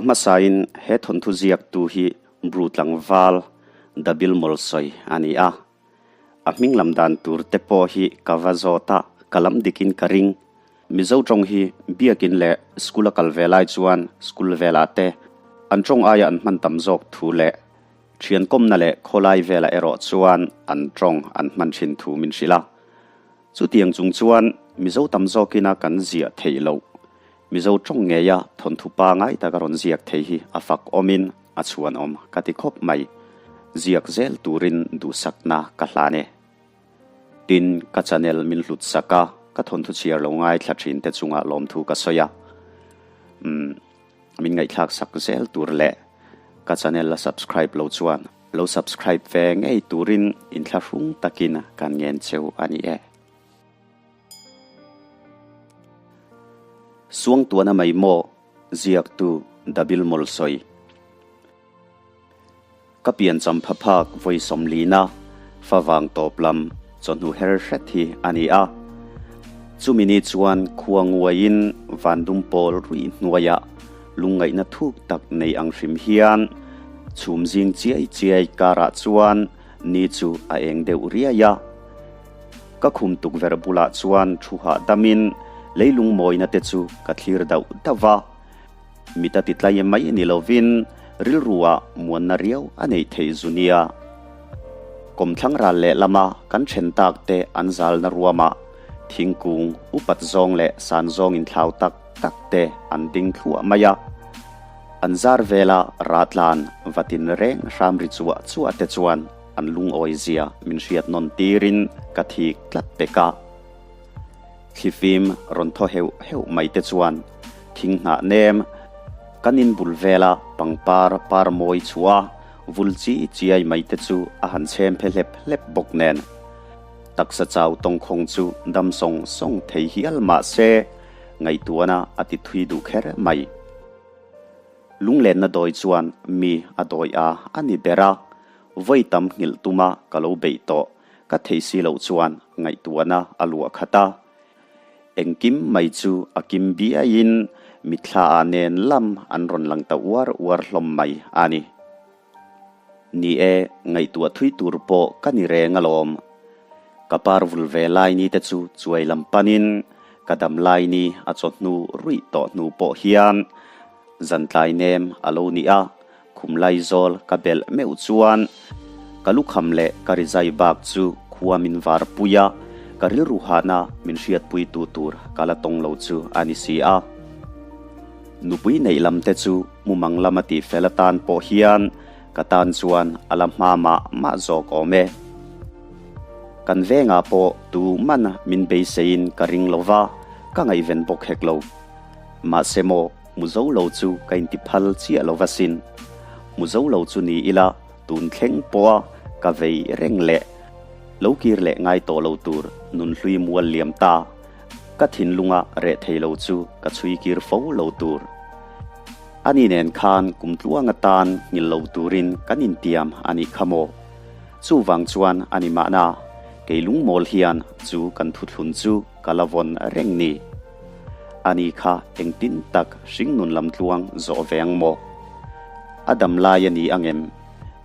hmasain he thawnthu ziaktu hi Bru tlangval Dabil Mawlsawi a ni a. A hming lam dan tur te pawh hi ka va zawt a, ka lam dikin ka ring. Mizo tawng hi biakin leh school a kal ve lai chuan school velah te an tawng aia an hman tam zawk thu leh thiankawmna leh khawlai velah erawh chuan an tawng an hman thin thu min hrilh a. Chutiang chung chuan Mizo tam zawkina kan ziah theih loh Mizo tawng ngeia thawnthu pangai taka rawn ziak thei hi a fak awmin a chhuanawm ka ti khawp mai. Ziak zel turin duhsakna ka hlan e. Tin, ka channel min hlut sak a, ka thawnthu chhiar lo ngaithla thin te chungah lawmthu ka sawi a. Umm, min ngaihthlak sak zel tur leh ka channel la subscribe lo chuan lo subscribe ve ngei turin inthlahrung takin kan ngen cheu a ni e. Suangtuana mai maw ziaktu Dabil Mawlsawi. Ka piancham pha phak vawi sawmlina favang tawp lam chawhnu her hret hi a ni a. Chumi ni chuan khua nguaiin vandum pawl ruih hnuaiah lungngaihna thuk tak nei ang hrim hian chhum zing chiai chiai karah chuan ni chu a eng deuh riai a. Ka khum tukverh bulah chuan thu hahdamin leilung mawina te chu ka thlir dauh dauh va. Mit a ti tlai mai ni lovin rilruah muanna riau a neih theih zu nia. Kawmthlang ral lehlama kan then tak te an zalna ruamah thingkung upat zawng leh san zawng inthlau tak tak te an ding thluah mai a. An zar vela rahtlan vatin reng hram ri chuah chuah te chuan An lungawi zia min hriat nawn tirin ka thik tlat pek a. Thlifim rawn thaw heuh heuh mai te chuan thing hnah nem kan in bul vela pangpar par mawi chhuah vul chi chiai mai te chu a han chhem phe hlep hlep bawk nen. Taksa chau tawngkhawng chu dam sawng sawng thei hial mah se ngaihtuahna a ti thui duh kher mai. Lunglenna dawi chuan mi a dawi a a ni ber a, vawi tam nghilh tuma ka lo beih tawh ka thei si loh chuan ngaihtuahna a luah khat a. Engkim mai chu a kim biaiin mitthla ah nen lam an rawn lang ta uar uar hlawm mai a ni. Ni e, ngaihtuah thui tur pawh ka ni reng alawm. Ka par vul ve lai ni te chu chuai lam panin ka dam lai ni a chawhnu ruih tawh hnu pawh hian zan tlai nem a lo ni a, khum lai zawl ka belh meuh chuan ka lukham leh ka rizai bak chu khua min var pui a, ka rilru hahna min hriatpui tu tur ka la tawng lo chu a ni si a. Nupui neih lam te chu mumang lama tih fel atan pawh hian ka tan chuan a la hma mah mah zawk awm e. Kan vengah pawh tu man min beiseiin ka ring lo va, ka ngaihven bawk hek lo. Mahse maw, hmu zo lo chu ka inti phal chiah lo va sin. Hmu zo lo chu ni ila tun thleng pawha ka vei reng leh lo kir leh ngai tawh lo tur nunhlui mual liam ta. Ka thinlunga reh thei lo chu ka chhui kir fo lo tur. Ani nen khan kum tluang atan nghil lo turin kan intiam a nih kha maw? Chuvang chuan a ni mahna, kei lungmawl hian chu kan thuthlun chu ka la vawn reng ni. Ani kha engtin tak hringnun lam tluang zawh ve ang maw? A dam lai a ni angem?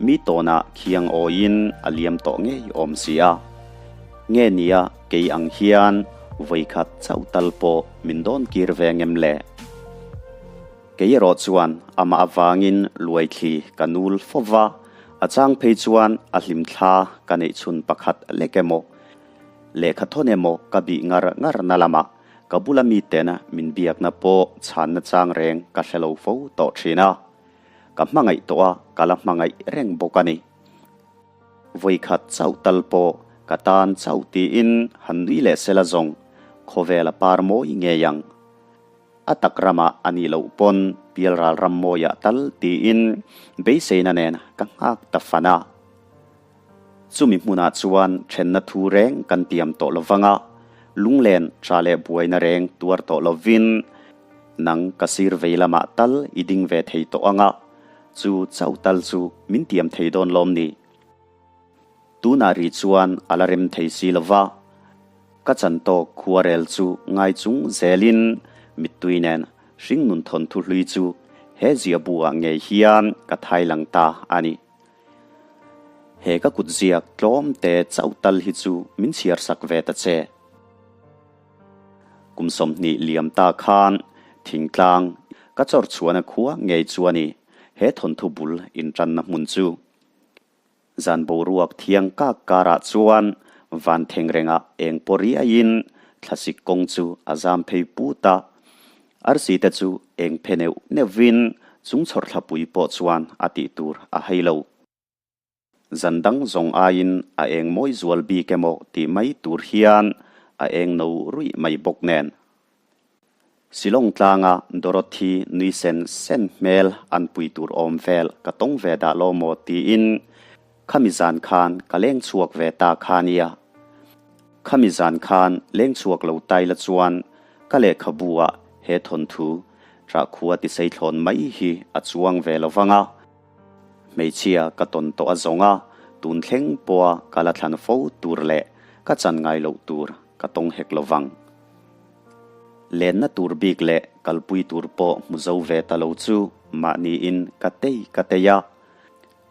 Mi tawnah khiang awiin a liam tawh ngei awm si a. Nge nia kei ang hian vawikhat chauh tal pawh min dawn kir ve ngem le? Kei erawh chuan amah avangin luaithli ka nul fo va, a chang phei chuan a hlimthla ka neih chhun pakhat lek emaw, lehkha thawn emaw ka bih ngar ngar na lamah ka bula miten min biakna pawh chhanna chang reng ka hre lo fo tawh thin a. Ka hmangaih tawh a, ka la hmangaih reng bawk a ni. Vawikhat chauh tal pawh ka tan chauh tiin han nui leh sela zawng khawvel a par mawi ngei ang. A tak ramah a nih loh pawn pialral ram mawiah tal tiin beiseina nen ka nghak ta fan a. Chumi hmunah chuan thenna thu reng kan tiam tawh lovang a, lunglen tha leh buaina reng tuar tawh lovin nang ka sir vei lamah tal i ding ve thei tawh ang a, Chu chauh tal chu min tiam thei dawn lawm ni? Tunah ri chuan a la rem thei si lo va, ka chan tawk khuarel chu ngai chung zelin mittui nen hringnun thawnthu hlui chu he ziahbu-ah ngei hian ka thai lang ta a ni. He ka kutziak tlawm te chauh tal hi chu min chhiar sak ve ta che. Kum 20 liam ta khan thingtlang ka chawr chhuahna khua ngei chu a ni, he thawnthu bul intanna hmun chu. Zan boruak thiang kak karah chuan van theng rengah eng pawh riaiin thlasik kawng chu a zam phei put a. Arsi te chu eng phe neuh neuhvin chung chhawrthlapui pawh chuan a tih tur a hei lo. Zan dang zawng aiin a eng mawi zual bik emaw tih mai tur hian a eng no ruih mai bawk nen. Shillong tlanga Dorothy nui sen sen hmel an pui tur awm vel ka tawng ve dah lo maw tiin khami zan khan ka leng chhuak ve ta kha nia. Khami zan khan leng chhuak lo tai la chuan ka lehkhabu ah he thawnthu Rahkhua tiseithlawn mai hi a chuang ve lo vang a. Hmeichhia ka tawn tawh a zawng a, tun thleng pawha ka la thlan fo tur leh ka chan ngai loh tur ka tawng hek lo vang. Lenna tur bik leh kalpui tur pawh hmu zo ve ta lo chu mahniin ka tei ka tei a.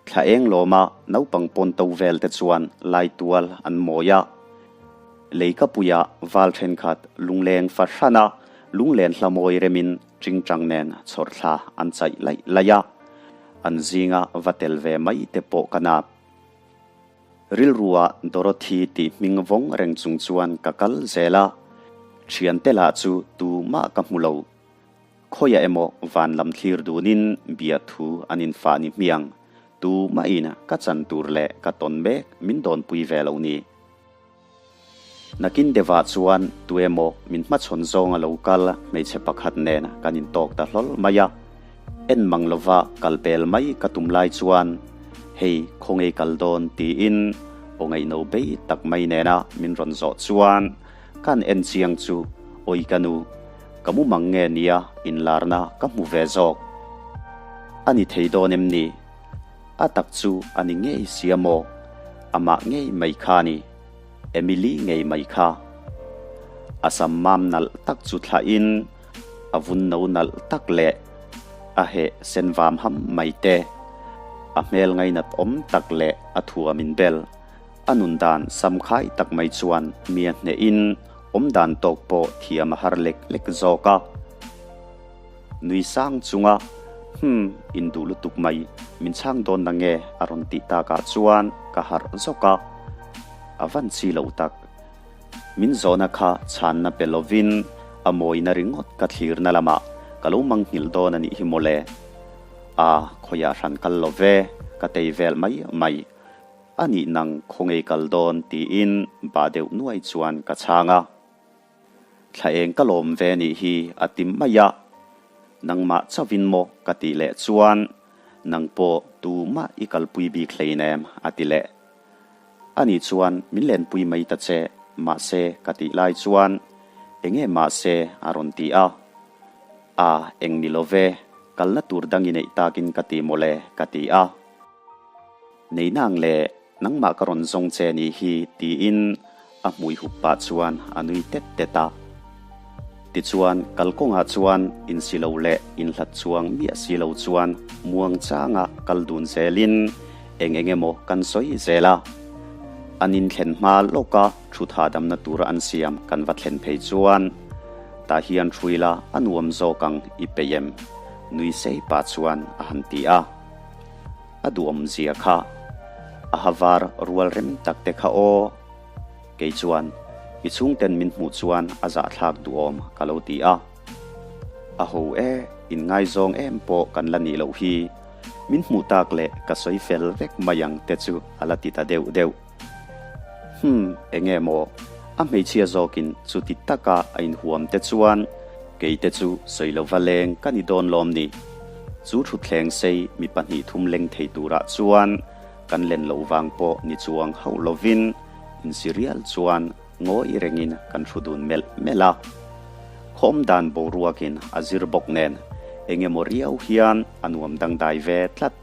Thla eng lawma naupang pawn to vel te chuan lai tual an mawi a. Leikapuia val thenkhat lungleng fahrana lunglen hla mawi remin Tingtang nen chhawrthla an chaih laih laih a, an zinga va tel ve mai te pawh ka nap. Rilrua Dorothy tih hming vawng reng chung chuan ka kal zel a, thiante lah chu tumah ka hmu lo. Khawiah emaw van lam thlir dunin bia thu an infah ni hmiang, tumahin ka chan tur leh ka tawn mek min dawnpui ve lo ni. Nakin deuhah chuan tuemaw min hmachhawn zawnga lo kal hmeichhe pakhat nen kan intawk ta hlawl mai a. En mang lova kal pel mai ka tum lai chuan hei khawngei kal dawn tiin aw ngaihno bei tak mai nena min rawn zawh chuan kan en chiang chu awi ka nu, ka mu mang nge nia inlarna ka hmu ve zawk. A ni thei dawn em ni? A tak chu a ni ngei sia maw? Amah ngei mai kha ni. Emily ngei mai kha. A sam mam nalh tak chu thlahin a vun no nalh tak leh a heh sen vam ham mai te, a hmel ngainat awm tak leh a thuam in bel, a nun dan sam khai tak mai chuan mi a hnehin awm dan tawk pawh thiam a har lek lek zawk a. Nui sang chunga, Hum, in duh lutuk mai, min chhang dawn na nge? a rawn tih takah chuan ka harh zawk a, a van chi lo tak. Min zawhna kha chhanna pe lovin a mawina ringawt ka thlirna lamah ka lo mangnghilh dawn a nih hi mawle. A, khawiah hran kal lo ve, ka tei vel mai mai. A nih nang khawngei kal dawn tiin bah deuh nuai chuan ka chhang a. Thla eng ka lawm ve nih hi a ti mai a, nangmah chauhin maw ka tih leh chuan nang pawh tumah i kalpui bik hleinem a ti leh. Ani chuan min lenpui mai ta che mahse ka tih lai chuan enge mahse a rawn ti a, a eng ni lo ve kalna tur dang i neih takin ka ti mawle ka ti a. Nei nang le Nangmah ka rawn zawng che nih hi tiin a hmui hup pah chuan a nui tet tet a. Tichuan kalkawngah chuan insi lo leh inhlat chuang miah si lo chuan muang changa kal dun zelin eng eng emaw kan sawi zel a. An inthlen hma lawka thu tha damna tura an siam kan va thlen phei chuan tah hian hruila a nuam zawk ang i peih em? Nui sei pah chuan a han ti a. A duhawm zia kha a ha var rual rem tak te kha aw. Kei chuan i chhungten min hmuh chuan a zahthlak duhawm ka lo ti a. A ho e, inngaizawng em pawh kan la nih loh hi. Min hmuh tak leh ka sawi fel vek mai ang te chu a la ti ta deuh deuh. Hmm, enge maw? A hmeichhia zawkin chuti taka a inhuam te chuan kei te chu sawi lova leng ka ni dawn lawm ni. Chu thutthleng sei mi pahnih thum leng thei turah chuan kan len loh vang pawh ni chuang hauh lovin insi rial chuan ngawi rengin kan thu dun melh melh a. Khawm dan boruakin a zir bawk nen engemaw riau hian a nuam dangdai ve tlat.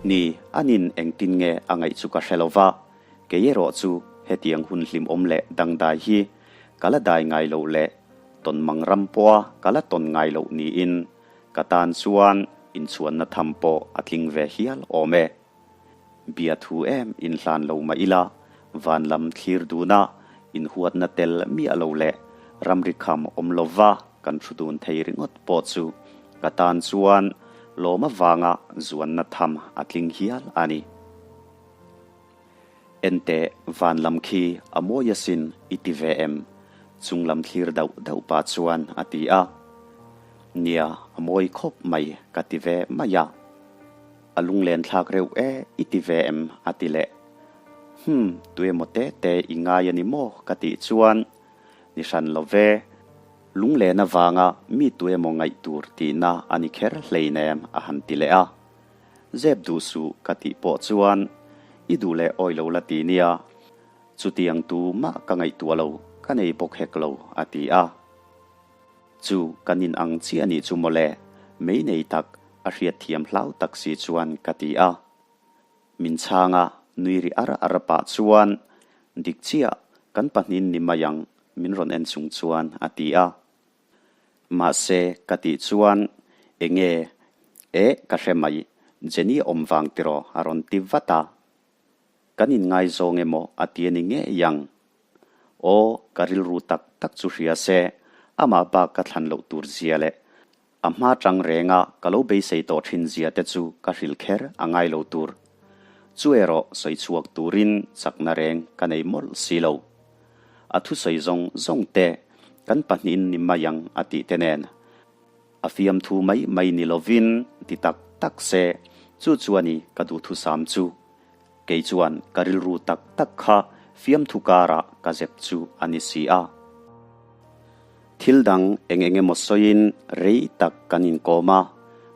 Ni, anin engtin nge a ngaih chu ka hre lo va, kei erawh chu hetiang hun hlimawm leh dangdai hi ka la dai ngai loh leh tawn mang ram pawha ka la tawn ngai loh niin Ka tan chuan inchhuanna tham pawh a tling ve hial awm e. Bia thu em inhlan lo mah ila, van lam thlir duna inhuatna tel miah lo leh ramri kham awm lova kan thu dun thei ringawt pawh chu ka tan chuan lawm avanga zuanna tham a tling hial a ni. Enteh, van lam khi a mawi asin i ti ve em? Chung lam thlir dauh dauh pah chuan a ti a. Nia, a mawi khawp mai ka ti ve mai a. A lunglen thlak reuh e i ti ve em? a ti leh. Hum, tuemaw te te i ngai a ni maw? ka tih chuan, Ni hran lo ve, lunglen avanga mi tuemaw ngaih tur tihna a ni kher hleinem a han ti leh a. Zep duh suh ka tih pawh chuan i duh leh awi lo la ti nia, chutiang tu mah ka ngaihtuah lo, ka nei bawk hek lo a ti a. Chu kan in ang chiah nih chu mawle, mei nei tak a hriatthiam hlau tak si chuan ka ti a. Min chhanga nui ri ar ar pah chuan dik chiah kan pahnin ni mai ang min rawn en chung chuan a ti a. Mahse, ka tih chuan, Enge? Eh, ka hre mai, Jenny awm vang tiraw a rawn ti vat a. Kan inngaizawng emaw a ti a ni ngei ang. Aw, ka rilru tak tak chu hria se, amah bak ka thlan loh tur zia leh a hma tang renga ka lo beisei tawh thin zia te chu ka hrilh kher a ngai lo tur. Chu erawh sawi chhuak turin chakna reng ka nei mawlh si lo. A thusawi zawng zawng te kan pahnihin ni mai ang a tih te nen. A fiamthu mai mai ni lovin ti tak tak se, chu chuan i ka duhthusam chu. Kei chuan ka rilru tak tak kha fiamthu karah ka zep chu a ni si a. Thil dang eng eng emaw sawiin rei tak kan inkawm a,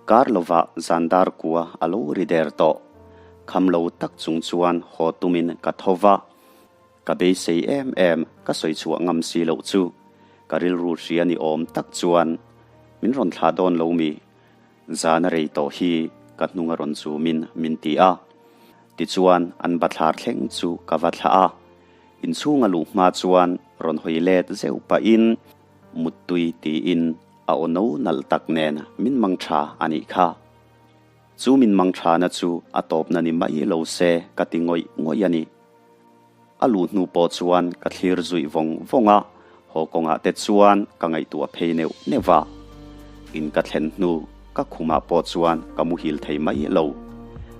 kar lovah zan dar kua a lo ri der tawh. Kham lo tak chung chuan haw tumin ka tho va. Ka beisei em em, ka sawi chhuah ngam si loh chu. Ka rilru hria ni awm tak chuan min rawn thlah dawn lo mi? Zan a rei tawh hi ka hnung a rawn zumin min ti a. Tichuan an bathlar thleng chu ka va thlah a. Inchhung a luh hma chuan rawn hawi let zeuh pahin Muttui tiin a aw no nalh tak nen min mang tha a nih kha. Chu min mang thana chu a tawpna ni mai lo se ka ti ngawih ngawih a ni. A luh hnu pawh chuan ka thlir zuih vawng vawng a, haw kawngah te chuan ka ngaihtuah phei neuh neuh a. In ka thlen hnu ka khumah pawh chuan ka muhil thei mai lo.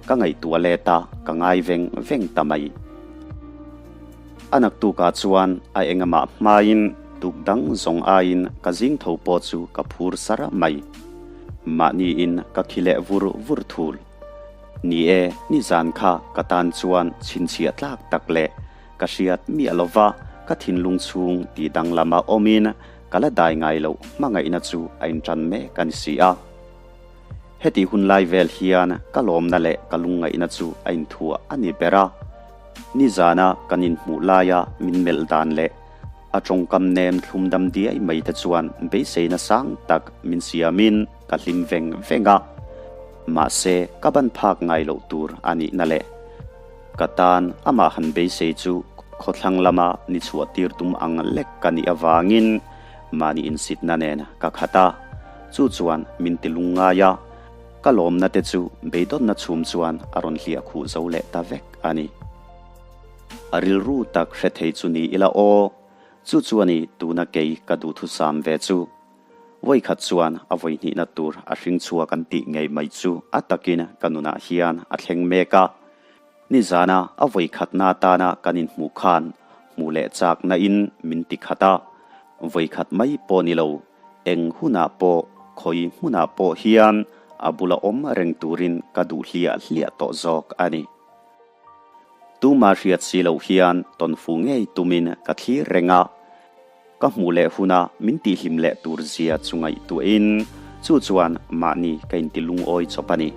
Ka ngaihtuah let a, ka ngai veng veng ta mai. A naktukah chuan a engamah hmain tuk dang zawng aiin ka zing tho pawh chu ka phur sar mai. Mahniin ka khi leh vur vur thul. Ni e, nizan kha ka tan chuan chhinchhiah tlak tak leh ka hriat miah lova ka thinlung chhung tih danglama awmin ka la dai ngai loh hmangaihna chu a intan mek a ni si a. Heti hun lai vel hian ka lawmna leh ka lungngaihna chu a inthuah a ni ber a. Nizana kan inhmuh laia min melh dan leh a tawngkam nem thlum dam diai mai te chuan beiseina sang tak min siamin ka hlim veng veng a. Mahse, ka ban phak ngai loh tur a nihna leh ka tan amah han beisei chu khawthlang lama ni chhuah tir tum ang lek ka nih avangin mahni insitna nen ka khat a. Chu chuan min ti lung ngai a, ka lawmna te chu beidawnna chhum chuan a rawn hliah khuh zo leh ta vek a ni. A rilru tak hre thei chu ni ila aw, chu chuan i tuna kei ka duhthusam ve chu. Vawikhat chuan a vawihnihna tur a hring chhuak an tih ngei mai chu a takin ka nunah hian a thleng mek a. Nizana a vawikhatna atana kan inhmuh khan hmuh leh chakna in min ti khat a, vawikhat mai pawh ni lo, eng hunah pawh, khawi hmunah pawh hian a bula awm reng turin ka duh hliah hliah tawh zawk a ni. Tuma hriat si loh hian tawnfu ngei tumin ka thlir reng a, ka hmuh leh huna min tihhlim leh tur zia chu ngaihtuahin chu chuan mahni ka inti lungawi chawp a ni.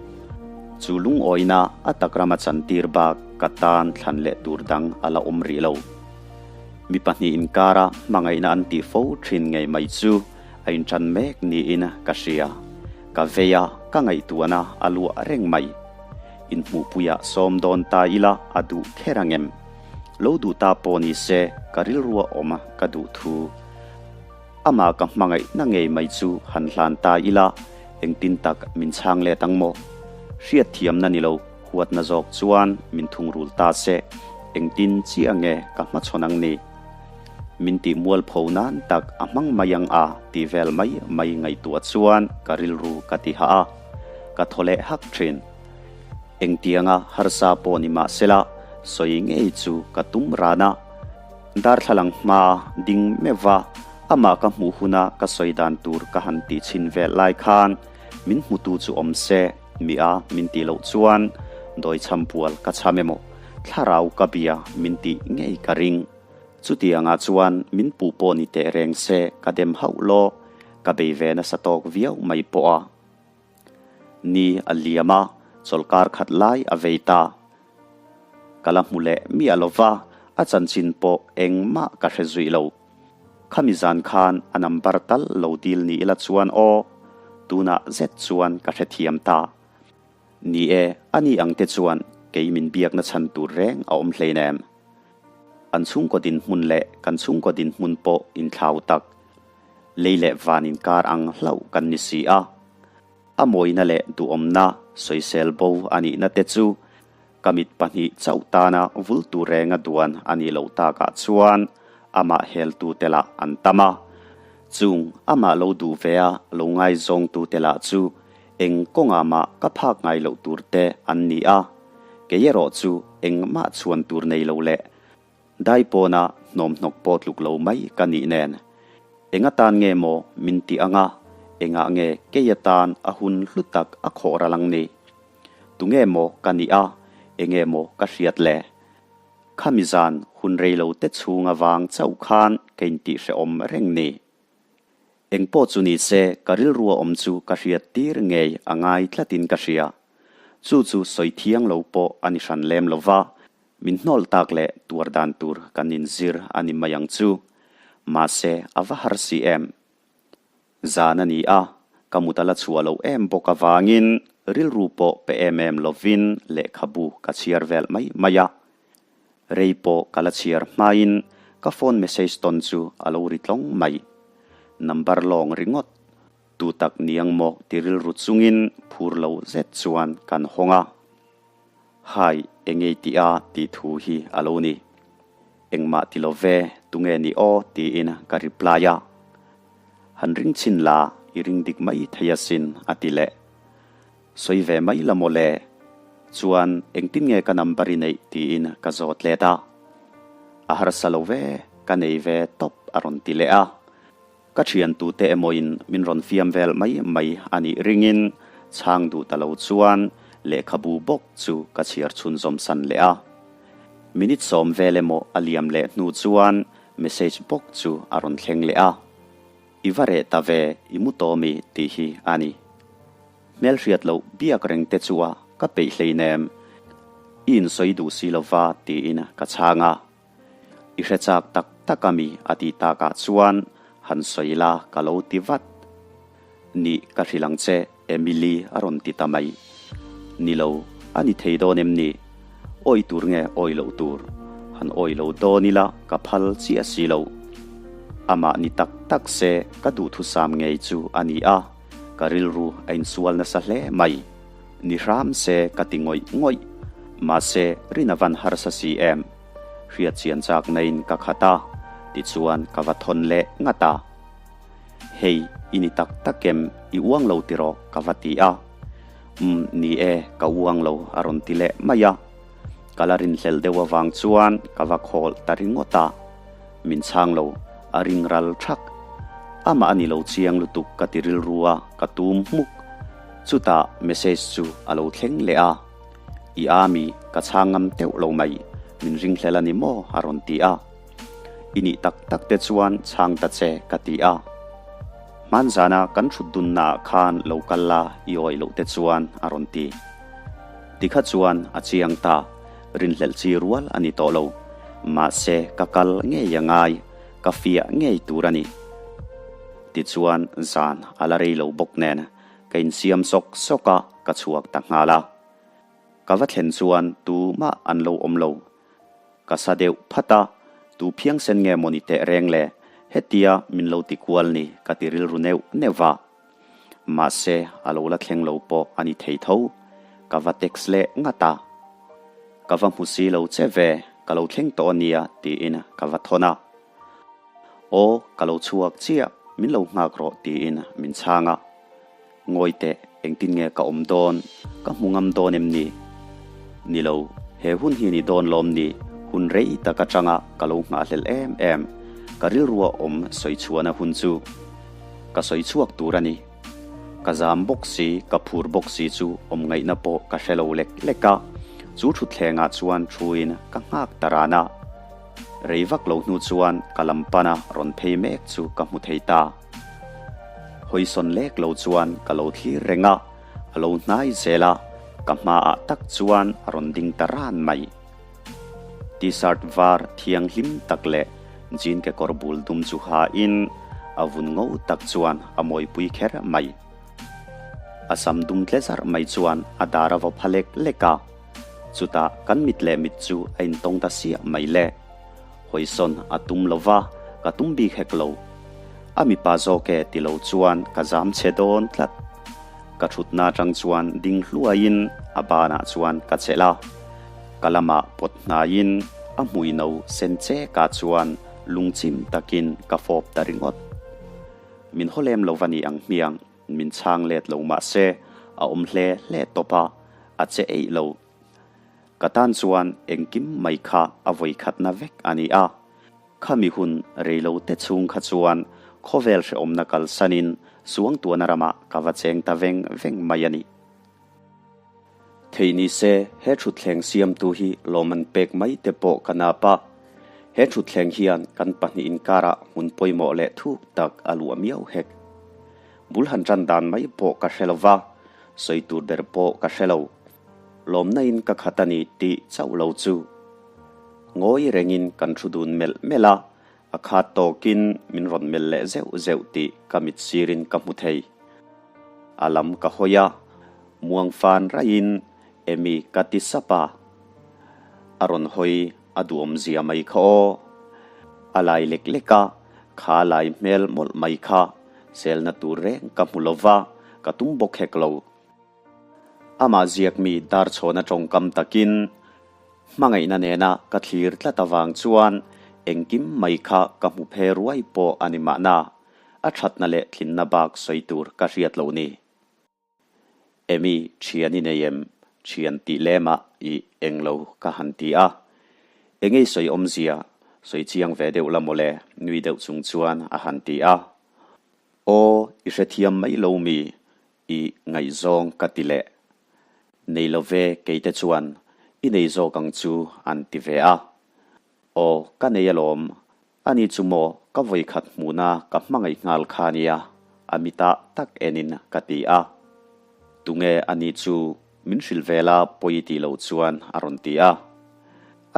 Chu lungawina a tak rama chantir bak ka tan thlan leh tur dang a la awm rih lo. Mi pahnih inkara hmangaihna an tih fo thin ngei mai chu a intan mek niin ka hria. Ka vei a, ka ngaihtuahna a luah reng mai. Inhmuhpuiah sawm dawn ta ila a duh kher ang em? Lo duh ta pawh ni se ka rilrua awm ka duh thu. Amah ka hmangaihna ngei mai chu han hlan ta ila Engtin tak min chhang let ang maw? Hriatthiamna ni lo, huatna zawk chuan min thungrul ta se, engtin chiah nge ka hmachhawn ang ni? Min tih mualpho nan tak a hmang mai ang a tih vel mai mai ngaihtuah chuan ka rilru ka ti hah a, ka thaw leh hak thin. Engtianga harsa pawh ni mah sela sawi ngei chu ka tum ran a. Darthlalang hma ding meuh a, amah ka hmuh huna ka sawi dan tur ka han tih chhin vel lai khan min hmutu chu awm se, mi a min tih loh chuan dawichhampual ka cham emaw, thlarau ka bia min tih ngei ka ring. Chutiangah chuan min puh pawh ni teh reng se ka dem hauh law, ka bei ve nasa tawk viau mai pawh a. Ni a liam a, chawlhkar khat lai a vei ta. Ka la hmu leh miah lo va, a chanchin pawh engmah ka hre zui lo. Khami zan khan a number tal lo dil ni ila chuan aw, tunah zet chuan ka hrethiam ta. Ni e, ani ang te chuan kei min biakna chhan tur reng a awm hleinem. An chhungkaw dinhmun leh kan chhungkaw dinhmun pawh inthlau tak. Lei leh van inkar ang hlauh kan ni si a. A mawina leh duhawmna sawisel bo a nihna te chu ka mit pahnih chauh tana vul tur renga duan a nih loh takah chuan amah heltu te lah an tam a. Chung amah lo duh ve a lo ngaizawngtu te lah chu eng kawngah mah ka phak ngai loh tur te an ni a. Kei erawh chu engmah chhuan tur nei lo leh Dai pawna hnawmhnawk pawh tluk lo mai ka nih nen, eng atan nge maw min tih anga, engah nge kei atan a hun hlu tak a khawh ral ang ni? Tunge maw ka nih a, enge maw ka hriat le? Khami zan hun rei lo te chhung avang chauh khan ka intih hrehawm reng ni. Eng pawh chu ni se, ka rilrua awm chu ka hriat tir ngei a ngai tlatin ka hria. Chu chu sawi thiang lo pawh a ni hran lem lo va, Min hnawlh tak leh tuar dan tur kan inzir a ni mai ang chu. Mahse, a va har si em? Zan a ni a, ka mut a la chhuah loh em bawk avangin rilru pawh pe em em lovin lehkhabu ka chhiar vel mai mai a. Rei pawh ka la chhiar hmain ka phone message tawn chu a lo ri tlawng mai. Number lawng ringawt. Tu tak niang maw ti rilru chungin phur lo zet chuan kan hawng a. Hai, engei tih a tih thu hi a lo ni. Engmah ti lo ve, tunge ni aw tiin ka reply a. Han ring chhin la, i ring dik mai thei asin a ti leh. Sawi ve mai la maw le? Chuan engtin nge ka number i neih tiin ka zawt let a. A harsa lo ve, ka nei ve tawp a rawn ti leh a. Ka thiantute emawin min rawn fiam vel mai mai a nih ringin chhang duh ta lo chuan lehkhabu bawk chu ka chhiar chhunzawm san leh a. Minute sawm vel emaw a liam leh hnu chuan message bawk chu a rawn thleng leh a. I va reh ta ve, i mu tawm i tih hi a ni. Hmelhriat loh biak reng te chu a ka peih hleinem. I insawi duh si lova tiin ka chhang a. I hre chak tak tak a mi a tih takah chuan han sawi la ka lo ti vat. Nih ka hrilh ang che Emily a rawn ti ta mai. Ni lo, a ni thei dawn em ni? Awi tur nge awi loh tur? Han awi lo dawn ila ka phal chiah si lo. Amah ni tak tak se ka duhthusam ngei chu a ni a, ka rilru a insual nasa hle mai. Ni hram se ka ti ngawih ngawih. Mahse, rin a van harsa si em? Hriat chian chak naiin ka khat a, tichuan ka va thawn leh ngat a. Hei, i ni tak tak em? I uang lo tiraw? ka va ti a. Umm, ni e, ka uang lo a rawn ti leh mai a. Ka la rinhlelh deuh avang chuan ka va khawl ta ringawt a. Min chhang lo, a ring ral thak. Amah a ni lo chiang lutuk ka ti rilru a, ka tum hmuk. Chutah message chu a lo thleng leh a. I a mi, ka chhang ngam teuh lo mai, min ringhlel a ni maw? a rawn ti a. I nih tak tak te chuan chhang ta che ka ti a. Hmanzana kan thut dunna ah khan lo kal la i awih loh te chuan a rawn ti. Tikha chuan a chiang ta, rinhlelh chi rual a ni tawh lo. Mahse ka kal ngei a ngai, ka fiah ngei tur a ni. Tichuan zan a la rei lo bawk nen ka insiam sawk sawk a, ka chhuak ta nghal a. Ka va thlen chuan tumah an lo awm lo. Ka sa deuh phat a, tu phiangsen nge maw ni teh reng le, hetia min lo ti kual ni ka ti rilru neuh neuh va. Mahse, a lo la thleng lo pawh a ni thei tho. Ka va text leh ngat a. Ka va hmu si lo che ve, ka lo thleng tawh a nia tiin ka va thawn a. Aw, ka lo chhuak chiah, min lo nghak rawh tiin min chhang a. Ngawi teh, engtin nge ka awm dawn? Ka hmu ngam dawn em ni? Ni lo, he hun hi ni dawn lawm ni, hun rei tak atanga ka lo nghahhlelh em em, ka rilrua awm sawi chhuahna hun chu ka sawi chhuak tur a ni. Ka zam bawk si, ka phur bawk si chu awm ngaihna pawh ka hre lo lek lek a, chu thutthlengah chuan thuin ka nghak ta ran a. Rei vak lo hnu chuan ka lam pana rawn phei mek chu ka hmu thei ta. Hawisawn lek lo chuan ka lo thlir reng a, a lo hnai zel a, ka hmaah tak chuan a rawn ding ta ran mai. T-shirt var thianghlim tak leh jean kekawr bul dum chu hain a vun ngo tak chuan a mawipui kher mai. A sam dum tle zarh mai chuan a dar a vaw pha lek lek a, chutah kan mit leh mit chu a intawng ta siah mai le. Hawisawn a tum lo va, ka tum bik hek lo. A mipa zawk e ti lo chuan ka zam chhe dawn tlat. Ka thutna atang chuan ding hluaiin a banah chuan ka chelh a. Ka lamah pawt hnaiin a hmui no sen chekah chuan lungchim takin ka fawp ta ringawt. Min haw lem lo va ni ang hmiang, min chhang let lo mah se a awm hle hle tawp a, a che eih lo. Ka tan chuan engkim mai kha a vawikhatna vek a ni a. Khami hun reilo te chhung kha chuan khawvel hrehawmna kalsanin Suangtuana ramah ka va cheng ta veng veng mai a ni. Theih ni se he thutthleng siamtu hi lawm an pek mai te pawh ka nap a. He thutthleng hian kan pahnih inkarah hmun pawimawh leh thuk tak a luah miau hek. Bul han tan dan mai pawh ka hre lo va, sawi tur ber pawh ka hre lo. Lawmna in ka khat a ni tih chauh lo chu. Ngawi rengin kan thu dun melh melh a, a khat tawkin min rawn melh leh zeuh zeuh tih ka mit sirin ka hmu thei. A lam ka hawi a, muang fan raihin Emy ka ti sap a. A rawn hawi a duhawm zia mai kha aw. A lai lek lek a, kha lai hmel mawlh mai kha selna tur reng ka hmu lo va, ka tum bawk hek lo. Amah ziakmi darchhawna tawngkam takin hmangaihna nena ka thlir tlat avang chuan engkim mai kha ka hmu phe ruai pawh a ni mahna, a thatna leh tlinna bak sawi tur ka hriat loh ni. Emy thian i nei em? Thian tih lemah i englo ka han ti a. Engei sawi awmzia sawi chiang ve deuh la mawle nui deuh chung chuan a han ti a. Aw, i hrethiam mai lo mi I ngaihzawng ka ti leh. Nei lo ve kei te chuan i nei zawk ang chu an ti ve a. Aw ka nei alawm, ani chu maw ka vawikhat hmuhna ka hmangaih nghal kha nia a mitah tak enin ka ti a. Tunge ani chu min hrilh vel a pawi tih loh chuan a rawn ti a.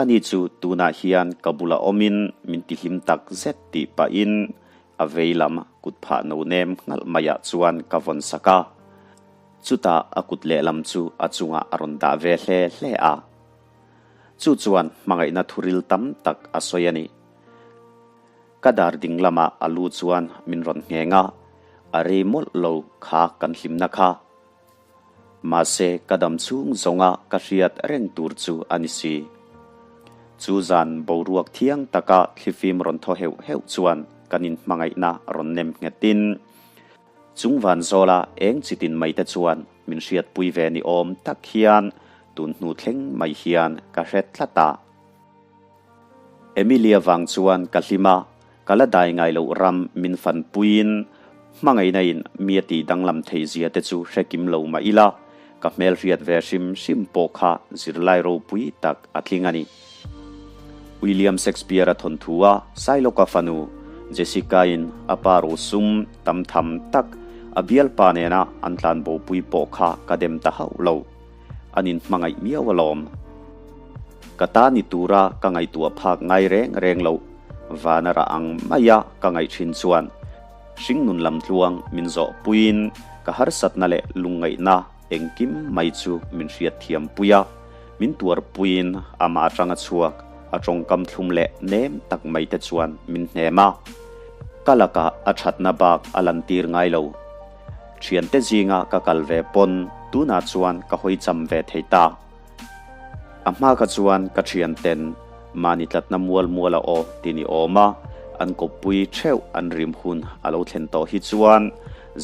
Ani chu tunah hian ka bulah awmin min tihlim tak zet tih pahin A vei lam kut phah no nem nghalh maiah chuan ka vawn sak a, chutah a kut lehlam chu a chungah a rawn dah ve hle hle a. Chu chuan hmangaihna thuril tam tak a sawi a ni. Ka dar ding lamah a lu chuan min rawn ngheng a, a rei mawlh lo kha kan hlimna kha. Mahse, ka dam chhung zawnga ka hriat reng tur chu a ni si. Chu zan boruak thiang taka thlifim rawn thaw heuh heuh chuan kan inhmangaihna rawn nem nghetin, chung van zawla eng chitin mai te chuan min hriatpui ve ni awm tak hian tun hnu thleng mai hian ka hre tlat a. Emilia vang chuan ka hlim a, ka la dai ngai loh ram min fanpuiin hmangaihna in mi a tih danglam thei zia te chu hre kim lo mah ila, ka hmelhriat ve hrim hrim pawh kha zirlai ropui tak a tling a ni. William Shakespeare-a thawnthu a Shylock-a fanu Jessica-in a pa rosum tam tham tak a bialpa nena an tlanbopui pawh kha ka dem ta hauh lo. An inhmangaih miau alawm. Ka ta ni tura ka ngaihtuah phak ngai reng reng loh vana rah ang maia ka ngaih thin chuan hringnun lam tluang min zawh puiin ka harsatna leh lungngaihna engkim mai chu min hriat thiam pui a, min tuar puiin amah atanga chhuak a tawngkam thlum leh nem tak mai te chuan min hnem a. Ka lakah a thatna bak a lantir ngai lo. Thiante zinga ka kal ve pawn tunah chuan ka hawi cham ve thei ta. A hma kha chuan ka thianten mahni tlatna mual mual a aw ti ni awm a, an kawppui theuh an rim hun a lo thlen tawh hi chuan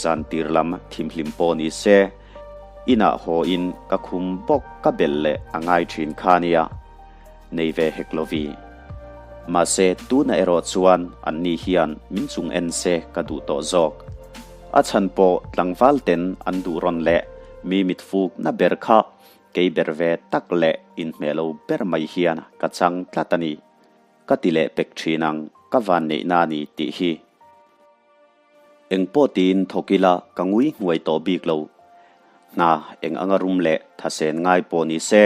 zan tir lam thimhlim pawh ni se, inah haw in ka khum bawk ka belh leh a ngai thin kha nia. Nei ve hek lovi. Mahse tunah erawh chuan anni hian min chung en se ka duh tawh zawk. A chhan pawh tlangval ten an duh rawn leh mi mit fuk na ber kha kei ber ve tak leh inhmeh lo ber mai hian ka chang tlat a ni. Ka ti leh pek thin ang ka van neih na ni tih hi. Eng pawh tiin thawk ila ka ngui hnuai tawh bik lo. Hna eng anga rum leh thasen ngai pawh ni se,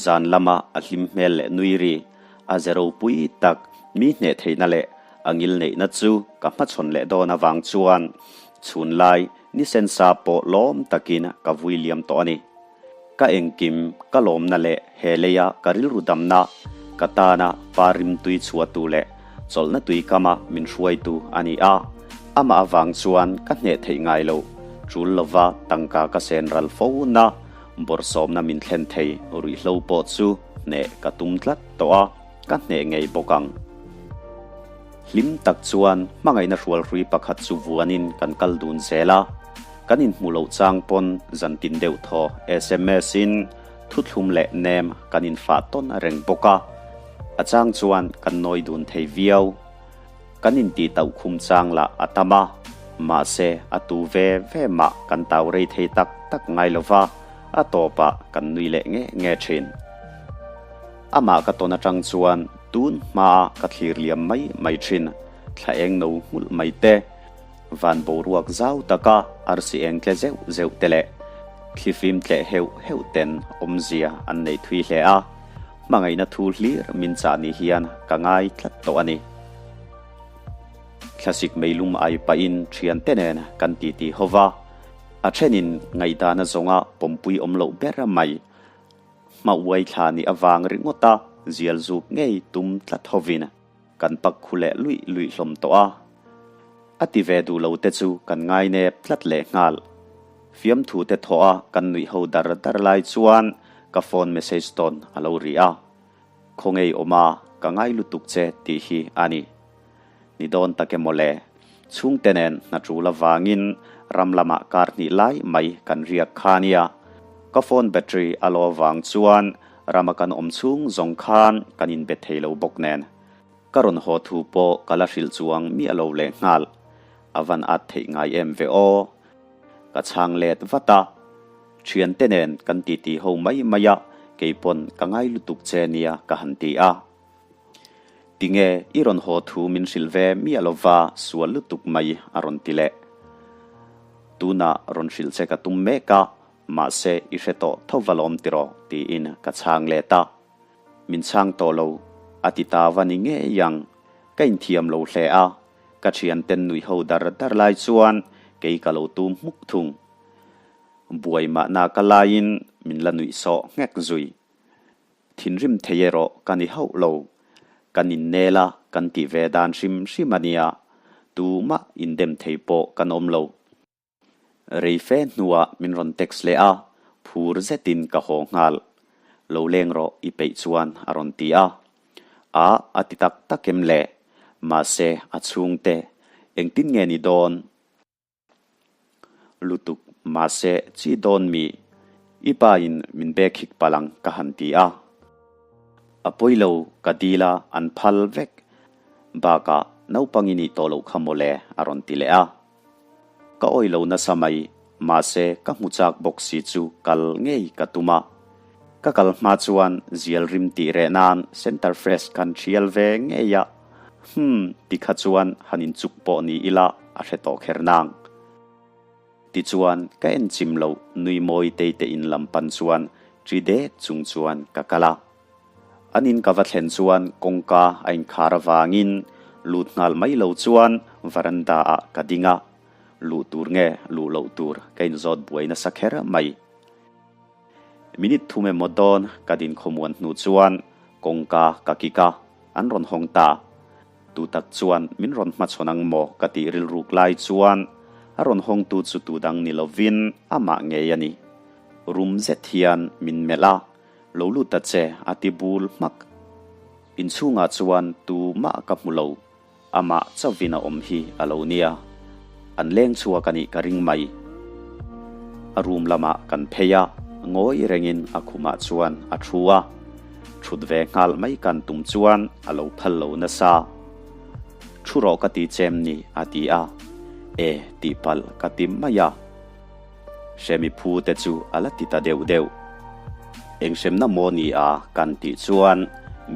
zan lama a hlim hmel leh nui ri, a ze ropui tak mi hneh theihna leh a ngil neihna chu ka hmachhawn leh dawn avang chuan chhun lai ni sensa pawh lawm takin ka vui liam tawh a ni. Ka engkim, ka lawmna leh he leia ka rilru damna, ka tana pa rimtui chhuahtu leh chawlhna tuikama min hruaitu a ni a. Amah avang chuan ka hneh theih ngai lo, tul lova tangka ka sen ral fo na, bawrhsawmna min thlen thei ruihhlo pawh chu hneh ka tum tlat tawh a, ka hneh ngei bawk ang. Hlim tak chuan hmangaihna hrualhrui pakhat chu vuanin kan kal dun zel a. Kan inhmuh loh chang pawn zan tin deuh thaw sms in thuthlum leh nem kan infah tawn reng bawk a, a chang chuan kan nawi dun thei viau. Kan intih tauh khum chang lah a tam a, mahse a tu ve ve mah kan tau rei thei tak tak ngai lo va, a tawpah kan nui leh nge nge thin. Amah ka tawn atang chuan tun hmaa ka thlir liam mai mai thin, thla eng no nghulh mai te. Van boruak zau taka arsi eng tle zeuh zeuh te leh thlifim tleh heuh heuh ten awmzia an nei thui hle a, hmangaihna thu hlir min chah ni hian ka ngai tlat tawh a ni. Thlasik meilum ai pahin thiante nen kan titi ho va, a thenin ngaihdana zawnga pawmpui awm loh ber mai. Hma uai thla nih avang ringawta zial zuk ngei tum tlat hovin. Kan pak khu leh luih luih hlawm tawh a, a ti ve duh lo te chu kan ngai nep tlat leh nghal. Fiamthu te thawh a kan nuih ho dar dar lai chuan ka phone message tawn a lo ri a, Khawngei awm a, ka ngai lutuk che tih hi a ni. Ni dawn tak emaw le, chhungte nen hna tul avangin ram lamah kar hnih lai mai kan riak kha nia. Ka phone battery a lo avang chuan Rama kan awm chhung zawng khan kan inbe thei lo bawk nen. Ka rawn haw thu pawh ka la hrilh chuang miah lo leh nghal. A van at theih ngai em ve aw. Ka chhang let vat a. Thiante nen kan titi ho mai mai a, kei pawn ka ngai lutuk che nia ka han ti a. Tinge i rawn haw thu min hrilh ve miah lova sual lutuk mai a rawn ti leh. Tunah rawn hrilh che ka tum mek a, Mahse, i hre tawh tho va lawm tiraw? tiin ka chhang let a. Min chhang tawh lo, a ti ta va ni ngei ang. Ka inthiam lo hle a, ka thianten nuih ho dar dar lai chuan kei ka lo tum hmuk thung. Buai mahna ka laiin min la nuih sawh nghek zui. Thinrim thei erawh ka ni hauh lo. Kan innel a, kan tih ve dan hrim hrim a nia. Tumah indem thei pawh kan awm lo. Rei fe hnuah min rawn text leh a, phur zetin ka haw nghal. Lo leng rawh i peih chuan a rawn ti a. A, a ti tak tak em le? Mahse, a chhungte, engtin nge ni dawn? Lutuk, mahse, chi dawn mi? I pa in min bek hik palh ang ka han ti a. A pawi lo, ka dil a, an phal vek. Bakah, naupang i nih tawh loh kha mawle a rawn ti leh a. Ka awih lo nasa mai, mahse ka hmu chak bawk si chu kal ngei ka tum a. Ka kal hma chuan zial rim tih reh nan Center Fresh kan thial ve ngei a. Hmm, ti kha chuan han inchuk pawh ni ila a hre tawh kher nang. Tichuan ka en chim loh nui mawi tei te in lam pan chuan ṭi dek chung chuan ka kal a. An in ka va thlen chuan kawngka a inkhar avangin lut nghal mai lo chuan veranda ah ka ding a, luh tur nge luh loh tur ka inzawt buai nasa kher mai. Minute thum emaw dawn ka din khawmuan hnu chuan kawngka ka kik a, an rawn hawng ta. Tu tak chuan min rawn hmachhawn ang maw ka tih rilruk lai chuan. A rawn hawngtu chu tu dang ni lovin amah ngei a ni. Rum zet hian min melh a, Lo lut ta che a ti bul hmak. Inchhungah chuan tumah ka hmu lo. Amah chauhin a awm hi a lo nia. An leng chhuak a nih ka ring mai. A room lamah kan phei a, ngawi rengin a khumah chuan a thu a. Thut ve nghal mai kan tum chuan a lo phal lo nasa. Thu rawh ka ti chem ni a ti a. E tih palh ka ti mai a. Hremi phu te chu a la ti ta deuh deuh. Eng hremna maw ni a kan tih chuan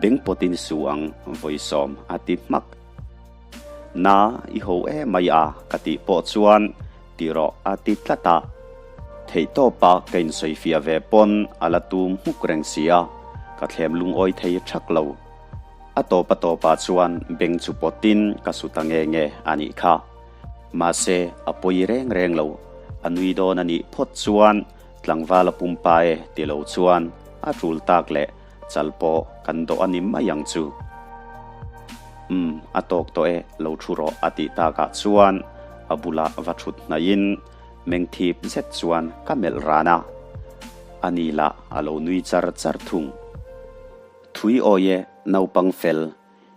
beng pawtin su ang vawisawm a ti hmak. Na i ho e mai a ka tih pawh chuan ti rawh a ti tlat a. Theihtawpa ka insawifiah ve pawn a la tum hmuk reng si a, ka thlem lungawi thei thak lo. A tawp a tawpah chuan beng chu pawtin ka su ta nge nge a nih kha. Mahse, a pawi reng reng lo. A nui dawn a nih phawt chuan tlangval a pumpa e ti lo chuan a tul tak leh chal pawh kan dawh a ni mai ang chu. Umm, a tawk tawh e, lo thu rawh a tih takah chuan a bulah va thut hnaihin meng thip zet chuan ka melh ran a. A ni lah a lo nui char char thung. Thui awi e, naupang fel.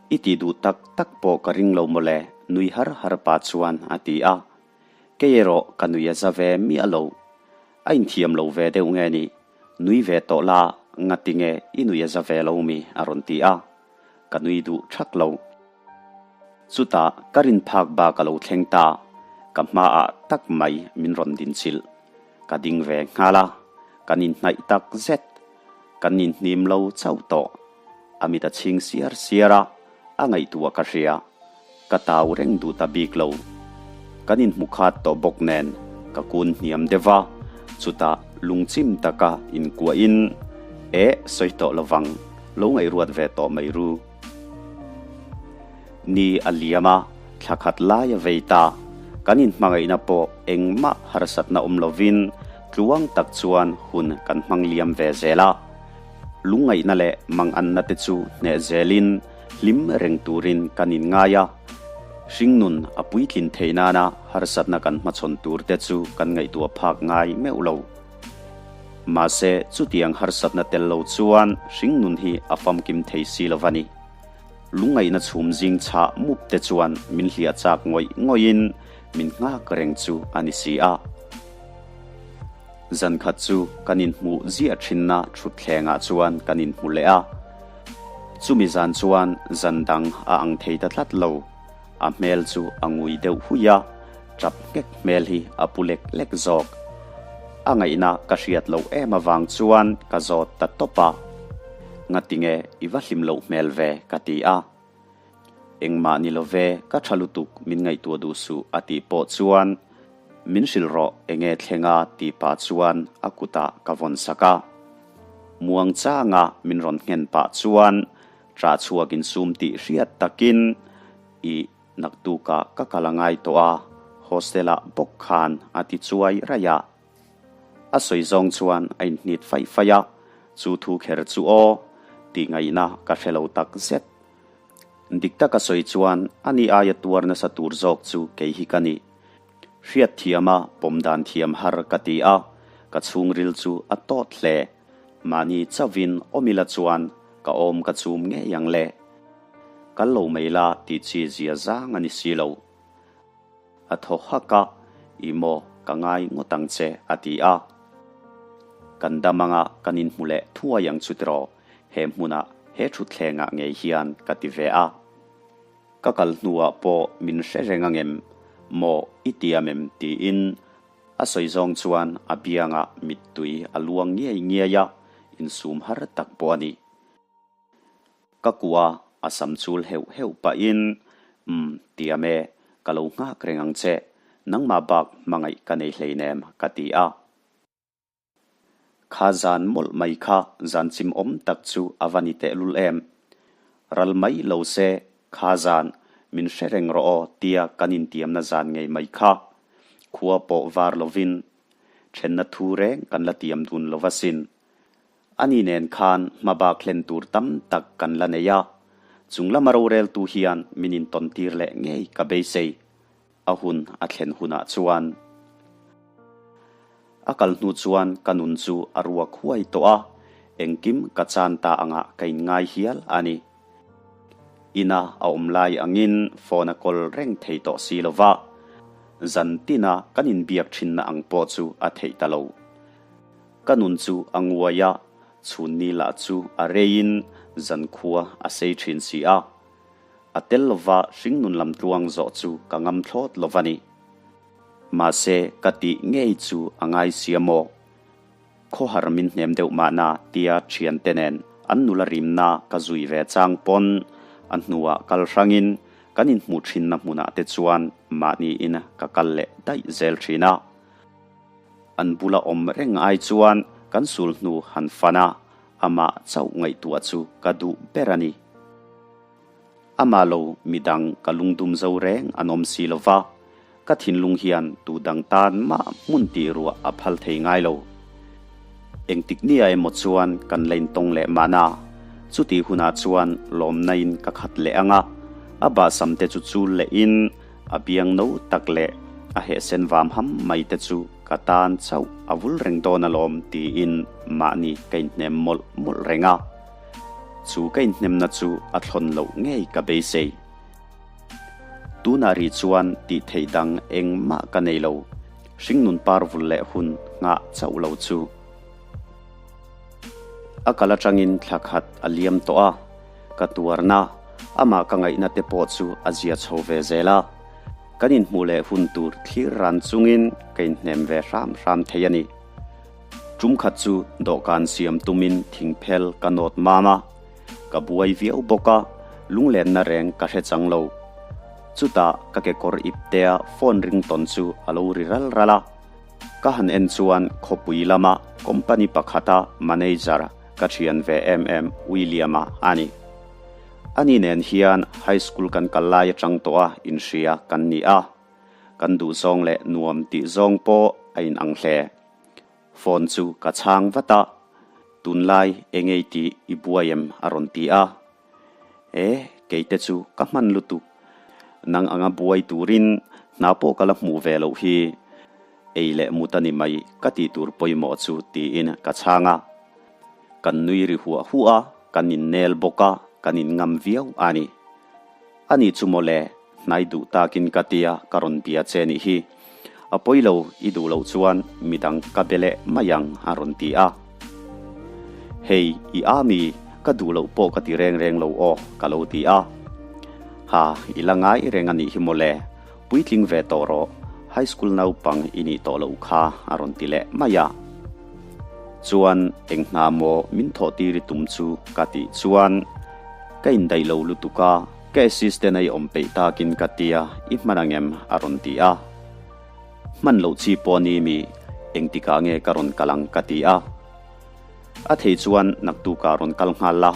I ti duh tak tak pawh ka ring lo mawle, nui har har pa chuan a ti a. Kei erawh ka nui a za ve miah lo. A inthiam lo ve deuh nge ni? Nui ve tawh la, ngati nge i nui a za ve lo mi? a rawn ti a. Ka nui duh thak lo. Chutah ka rin phak bak a lo thleng ta, ka hmaah tak mai min rawn din chilh. Ka ding ve nghal a, kan inhnaih tak zet. Kan inhnim lo chauh tawh. A mit a chhing siar siar a, a ngaihtuah ka hria. Ka tau reng duh ta bik lo. Kan inhmu khat tawh bawk nen ka kun hniam deuh va, chutah lungchim taka inkuahin, Eh, sawi tawh lovang, lo ngaihruat ve tawh mai ru. Ni a liam a, thla khat lai a vei ta. Kan inhmangaihna pawh engmah harsatna awm lovin tluang tak chuan hun kan hmang liam ve zel a. Lungngaihna leh manganna te chu hneh zelin hlim reng turin kan inngai a. Hringnun a puitlin theih nana harsatna kan hmachhawn tur te chu kan ngaihtuah phak ngai meuh lo. Mahse, chutiang harsatna tel lo chuan hringnun hi a famkim thei si lo va ni. Lungngaihna chhum zing chhah mup te chuan min hliah chak ngawih ngawihin min nghak reng chu a ni si a. Zan khat chu kan inhmuh ziah thinna thutthlengah chuan kan inhmu leh a. Chumi zan chuan zan dang a ang thei ta tlat lo. A hmel chu a ngui deuh hui a, tap nghek hmel hi a pu lek lek zawk. A ngaihna ka hriat loh em avang chuan ka zawt ta tawp a. Ngatinge i va hlim loh hmel ve ka ti a. Engmah ni lo ve, ka tha lutuk min ngaihtuah duh suh a tih pawh chuan min hrilh rawh enge thleng a tih pah chuan a kutah ka vawn sak a. Muang changa min rawn nghen pah chuan ṭah chhuak insum tih hriat takin i naktukah ka kal a ngai tawh a, hostel ah bawk khan a ti chuai raih a. A sawi zawng chuan a inhnit faih faih a, chu thu kher chu aw tih ngaihna ka hre lo tak zet. Dik taka sawi chuan ani aia tuar nasa tur zawk chu kei hi ka ni. Hriat thiama pawm dan thiam har ka ti a, ka chhungril chu a tawt hle. Mahni chauhin awmila chuan ka awm ka chum ngei ang le. Kal lo mai la tih chi zia zang a ni si lo. A thaw hak a, I maw, ka ngai ngawt ang che, a ti a. Kan dam anga kan inhmu leh thuai ang chu tiraw, he hmunah, he thutthlengah ngei hian ka ti ve a. Ka kal hnuah pawh min hre reng angem, maw i tiam em tiin a sawi zawng chuan a biangah mittui a luang ngiai ngiai a, insum har tak pawh a ni. Ka kua a sam chul heuh heuh pahin, Umm, tiam e, ka lo nghak reng ang che, nangmah bak hmangaih ka nei hleinem, ka ti a. Kha zan mawlh mai kha zan chimawm tak chu a va ni tehlul em. Ral mai lo se, kha zan, min hre reng rawh aw tia kan intiamna zan ngei mai kha. Khua pawh var lovin, thenna thu reng kan la tiam dun lo va sin. Ani nen khan hmabak hlen tur tam tak kan la nei a, chung lama roreltu hian min intawntir leh ngei ka beisei. A hun a thlen hunah chuan. A kal hnu chuan ka nun chu a ruak huai tawh a, engkim ka chan ta angah ka inngai hial a ni. Ina a awm lai angin phone a kawl reng thei tawh si lo va, zan tina kan inbiak thinna ang pawh chu a theih ta lo. Ka nun chu a nguai a, chhun ni lah chu a reiin zan khua a sei thin si a. A tel lova hringnun lam tluang zawh chu ka ngam thlawt lo va ni. Mahse, ka tih ngei chu a ngai sia maw? Khawhar min hnem deuh mahna tia thiante nen an nula rimna ka zui ve chang pawn a hnuah kal hrangin kan inhmuh thinna hmunah te chuan mahniin ka kal leh daih zel thin a. An bula awm reng ai chuan kan sul hnu han fan a, amah chauh ngaihtuah chu ka duh ber a ni. Amah lo midang ka lungdum zo reng an awm si lo va, ka thinlung hian tu dang tan mah hmun tih ruah a phal thei ngai lo. Engtik nia emaw chuan kan la intawng leh mahna, chutih hunah chuan lawmna in ka khat leh ang a, a bahsam te chu chul leh in a biang no tak leh a hehsen vam ham mai te chu ka tan chauh a vul reng dawn alawm tiin mahni ka inhnem mawlh mawlh reng a. Chu ka inhnemna chu a thlawn loh ngei ka beisei. Tunah ri chuan tih theih dang engmah ka nei lo, hringnun par vul leh hun nghah chauh lo chu. A kal atangin thla khat a liam tawh a, ka tuarna, amah ka ngaihna te pawh chu a zia chho ve zel a. Kan inhmuh leh hun tur thlir ran chungin ka inhnem ve hram hram thei a ni. Tum khat chu dawhkan siam tumin thingphel ka nawt mam a, ka buai viau bawk a, lunglenna reng ka hre chang lo. Chutah ka kekawr iptea phone ringtawn chu a lo ri ral ral a, ka han en chuan khawpui lama company pakhata manager ka thian ve em em William-a a ni. Ani nen hian high school kan kal lai atang tawh a inhria kan ni a, kan duhzawng leh nuam tih zawng pawh a inang hle. Phone chu ka chhang vat a, Tunlai engei tih i buai em? a rawn ti a. E, keite chu ka hman lutuk. Nang anga buai turin hna pawh ka la hmuh ve loh hi. Ei leh mut a ni mai ka tih tur pawimawh chu tiin ka chhang a. Kan nui ri huah huah a, kan innel bawk a, kan inngam viau a ni. Ani chu mawle, hnai duh takin ka tia ka rawn bia che nih hi. A pawi lo, i duh loh chuan midang ka be leh mai ang a rawn ti a. Hei, i a mi, ka duh loh pawh ka ti reng reng lo aw ka lo ti a. Ha, i la ngai reng a nih hi mawle, puitling ve tawh rawh, high school naupang i nih tawh loh kha a rawn ti leh mai a. Chuan eng hna maw min thawh tir i tum chu ka tih chuan ka indaih lo lutuk a, ka assistant a i awm peih takin ka tia i hman ang em a rawn ti a. Hman loh chi pawh ni mi engtikah nge ka rawn kal ang ka ti a. A thei chuan naktukah rawn kal nghal la,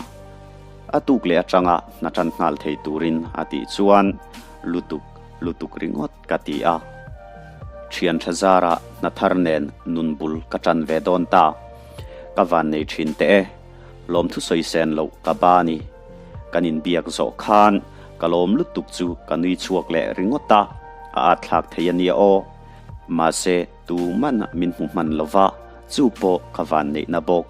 a tuk leh atanga hna tan nghal thei turin a tih chuan lutuk lutuk ringawt ka ti a. Thian tha zara hna thar nen nun bul ka tan ve dawn ta. Ka van nei thin teh e, lawmthu sawi sen loh ka ba ni. Kan inbiak zawh khan ka lawm lutuk chu ka nui chhuak leh ringawt a, a at thlak thei a nia aw. Mahse tuman min hmu hman lo va, chu pawh ka van neihna bawk.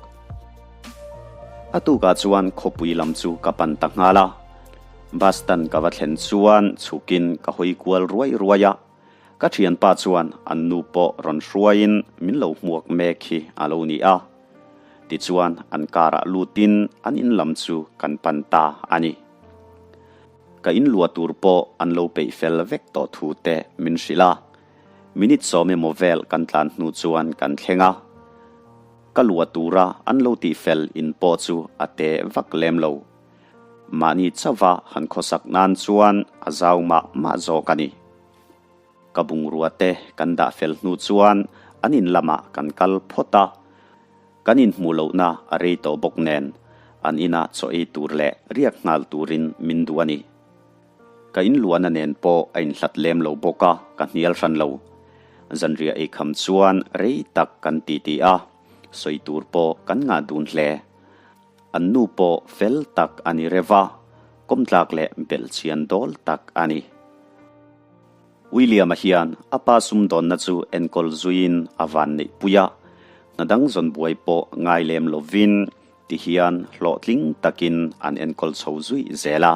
A tukah chuan khawpui lam chu ka pan ta nghal a. Bus stand ka va thlen chuan chhukin ka hawi kual ruai ruai a, ka thianpa chuan an nu pawh rawn hruaiin min lo hmuak mek hi a lo ni a. Tichuan an karah lutin an in lam chu kan pan ta a ni. Ka in luah tur pawh an lo peih fel vek tawh thu te min hrilh a. Minute sawm emaw vel kan tlan hnu chuan kan thleng a. Ka luah tura an lo tih fel in pawh chu a te vak lem lo. Mahni chauha han khawsak nan chuan a zau mah mah zawk a ni. Ka bungrua te kan dah fel hnu chuan an in lamah kan kal phawt a, kan inhmuh lohna a rei tawh bawk nen an inah chaw ei tur leh riak nghal turin min duh a ni. Ka inluahna nen pawh a inhlat lem lo bawk a, ka hnial hran lo. Zanriah ei kham chuan rei tak kan titi a, sawi tur pawh kan ngah dun hle. An nu pawh fel tak a ni reuh a, kawmtlak leh belhchian dawl tak a ni. William-a hian a pa sumdawnna chu enkawl zuiin a van neih pui a, hna dang zawn buai pawh ngai lem lovin ti hian hlawhtling takin an enkawl chho zui zel a.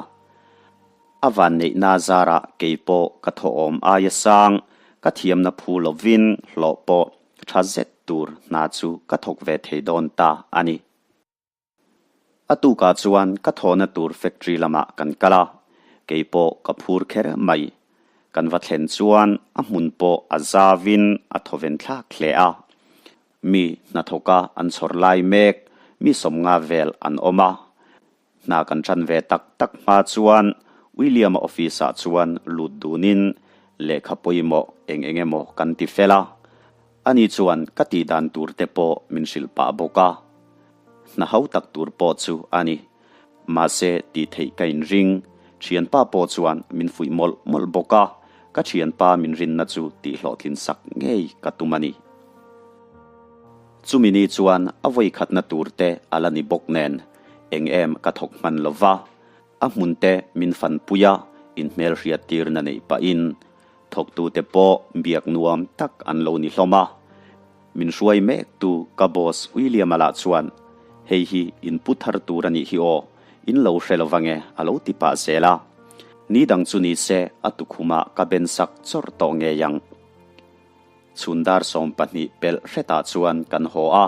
A van neihna zarah kei pawh ka thawhawm aia sang, ka thiamna phu lovin hlawh pawh tha zet tur hna chu ka thawk ve thei dawn ta a ni. A tukah chuan ka thawhna tur factory lamah kan kal a, kei pawh ka phur kher mai. Kan va thlen chuan a hmun pawh a zavin a thawven thlak hle a. Mi hnathawka an chhawr lai mek mi sawmnga vel an awm a. Hna kan tan ve tak tak hma chuan William-a office-ah chuan lut dunin lehkha pawimawh eng eng emaw kan ti fel a. Ani chuan ka tih dan tur te pawh min hrilh pah bawk a. Hna ho tak tur pawh chu a ni. Mahse tih theih ka inring. Thianpa pawh chuan min fuih mawlh mawlh bawk a, ka thianpa min rinna chu tih hlawhtlin sak ngei ka tum a ni. Chumi ni chuan a vawi khatna tur te a la ni bawk nen eng em ka thawk hman lo va, a hmun te min fanpui a, inhmelhriat tirna neih pahin thawktute pawh biak nuam tak an lo ni hlawm a. Min hruai mek tu ka boss William-a lah chuan, Hei hi in pu thar tur a nih hi aw, in lo hre lo vange a lo ti pah zel a. Ni dang chu ni se a tukhumah ka ben sak chawrh tawh ngei ang. Chhun dar 12 pelh hretah chuan kan haw a,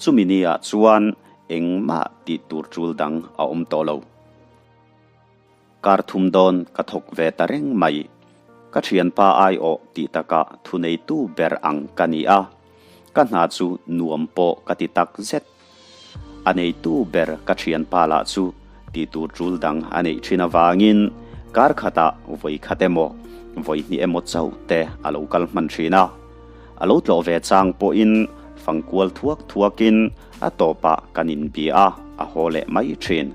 chumi ni ah chuan engmah tih tur tul dang a awm tawh lo. Kar thum dawn ka thawk ve ta reng mai. Ka thianpa aiawh tih takah thuneitu ber ang ka ni a, ka hna chu nuam pawh ka ti tak zet. A neitu ber ka thianpa lah chu tih tur tul dang a neih thin avangin kar khatah vawi khat emaw, vawi hnih emaw chauh te a lo kal hman thin a. A lo tlawh ve chang pawhin fangkual thuak thuakin a tawpah kan inbia a, a haw leh mai thin.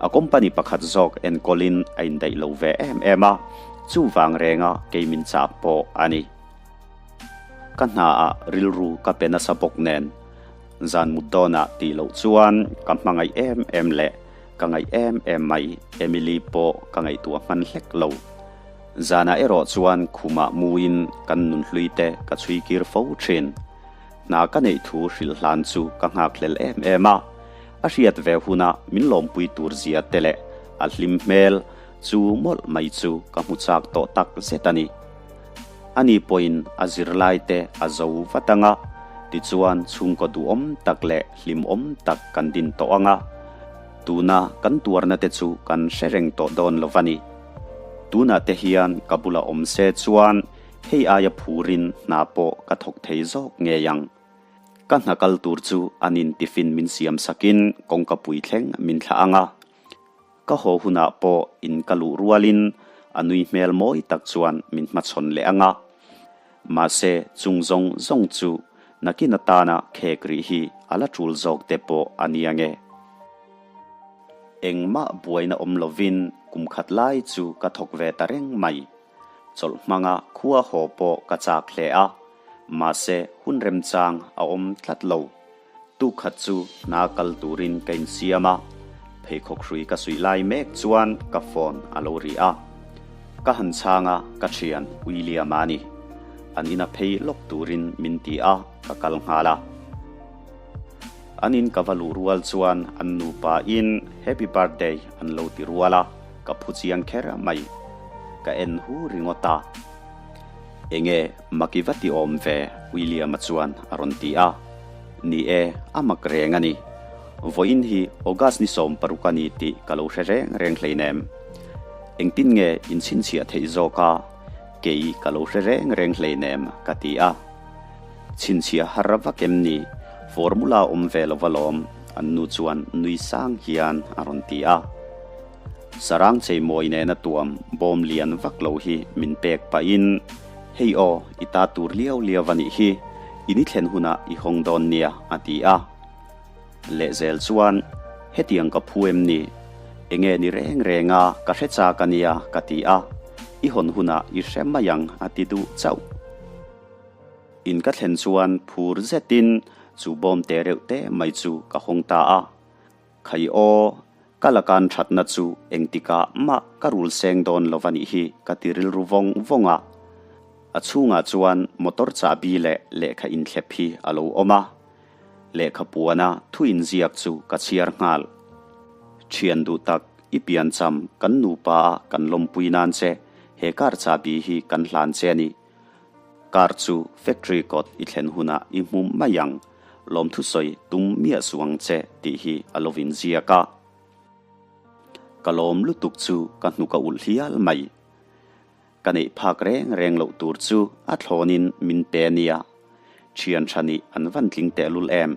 A company pakhat zawk enkawlin a indaih lo ve em em a, chuvang renga kei min chak pawh a ni. Ka hnaah rilru ka pe nasa bawk nen, zan mut dawnah tih loh chuan ka hmangaih em em leh ka ngaih em em mai Emily pawh ka ngaihtuah hman hlek lo. Zanah erawh chuan khumah muin kan nunhlui te ka chhui kir fo thin. Hna ka neih thu hrilh hlan chu ka nghakhlel em em a, a hriat ve huna min lawmpui tur zia te leh a hlim hmel chu mawlh mai chu ka hmu chak tawh tak zet a ni. Ani pawhin a zirlai te a zo vat ang a, tichuan chhungkaw duhawm tak leh hlimawm tak kan din tawh ang a, tuna kan tuarna te chu kan hre reng tawh dawn lo va ni. Tunah te hian ka bula awm se chuan Hei aia phurin hna pawh ka thawk thei zawk ngei ang. Ka hna kal tur chu an in tiffin min siam sakin kawngka pui thleng min thlah ang a. Ka haw hunah pawh in ka luh rualin a nui hmel mawi tak chuan min hmachhawn leh ang a. Mahse chung zawng zawng chu nakin atana khek rih hi a la tul zawk te pawh a nia nge. Engmah buaina awm lovin kum khat lai chu ka thawk ve ta reng mai. Chawlh hmanga khua haw pawh ka chak hle a, mahse hun remchang a awm tlat lo. Tuk khat chu hna kal turin ka insiam a, pheikhawk hrui ka suih lai mek chuan ka phone a lo ri a. Ka han chhang a, ka thian William a ni. An ina phei lawk turin min ti a, ka kal nghal a. An in ka va luh rual chuan an nupa in Happy Birthday an lo ti rual a, ka phu chiang kher mai. Ka en hu ringawt a. Enge maki va ti awm ve William-a chuan a rawn ti a. Ni e, a mak reng a ni. Vawiin hi August ni 16 a ni tih ka lo hre reng reng hleinem. Engtin nge inchhinchhiah theih zawk a, kei ka lo hre reng reng hleinem ka ti a. Chhinchhiah har vak em ni? Formula awm ve lo va lawm, an nu chuan nui sang hian a rawn ti a. Sarang cheimawi nena tuam bawm lian vak lo hi min pek pahin, Hei aw, i ta tur liau liau a nih hi, i ni thlen hunah i hawng dawn nia, a ti a. Lehzel chuan, Hetiang ka phu em ni? Enge ni reng reng a, ka hre chak a nia, ka ti a. I hawn hunah i hre mai ang, a ti duh chauh. In ka thlen chuan phur zetin chu bawm te reuh te mai chu ka hawng ta a. Khai aw, ka lakan thatna chu engtikah mah ka rul seng dawn lo va nih hi ka ti rilru vawng vawng a. A chhungah chuan motor chahbi leh lehkha inthlep hi a lo awm a. Lehkha puana thu inziak chu ka chhiar nghal. Thian duh tak, i piancham kan nupa a kan lawmpui nan che he car chahbi hi kan hlan che a ni. Car chu factory kawt i thlen hunah i hmu mai ang, lawmthusawi tum miah suh ang che tih hi a lo inziak a. Ka lawm lutuk chu ka hnuk a ulh hial mai. Ka neih phak reng reng loh tur chu a thlawnin min pe a nia. Thian tha nih an van tling tehlul em?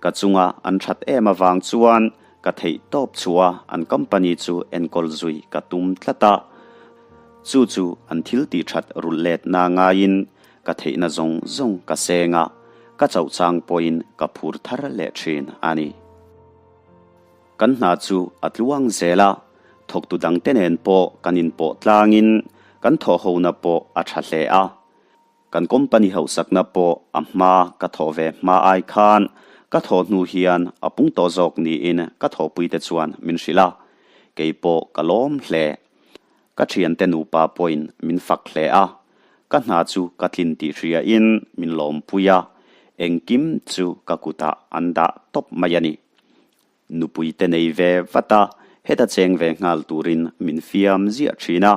Ka chunga an that em avang chuan ka theih tawp chhuah an company chu enkawl zui ka tum tlat a. Chu chu an thil tih that rulh let na ngaiin ka theihna zawng zawng ka seng a, ka chauh chang pawhin ka phur thar leh thin a ni. Kan hna chu a tluang zel a, thawktu dangte nen pawh kan inpawh tlangin kan thawhhona pawh a tha hle a. Kan company hauhsakna pawh a hma ka thawh ve hma ai khan ka thawh hnu hian a pung tawh zawk niin ka thawhpuite chuan min hrilh a, kei pawh ka lawm hle. Ka thiante nupa pawhin min fak hle a, ka hna chu ka tlin tih hriain min lawmpui a, engkim chu ka kutah an dah tawp mai a ni. Nupuite nei ve vat a, heta cheng ve nghal turin min fiam ziah thin a.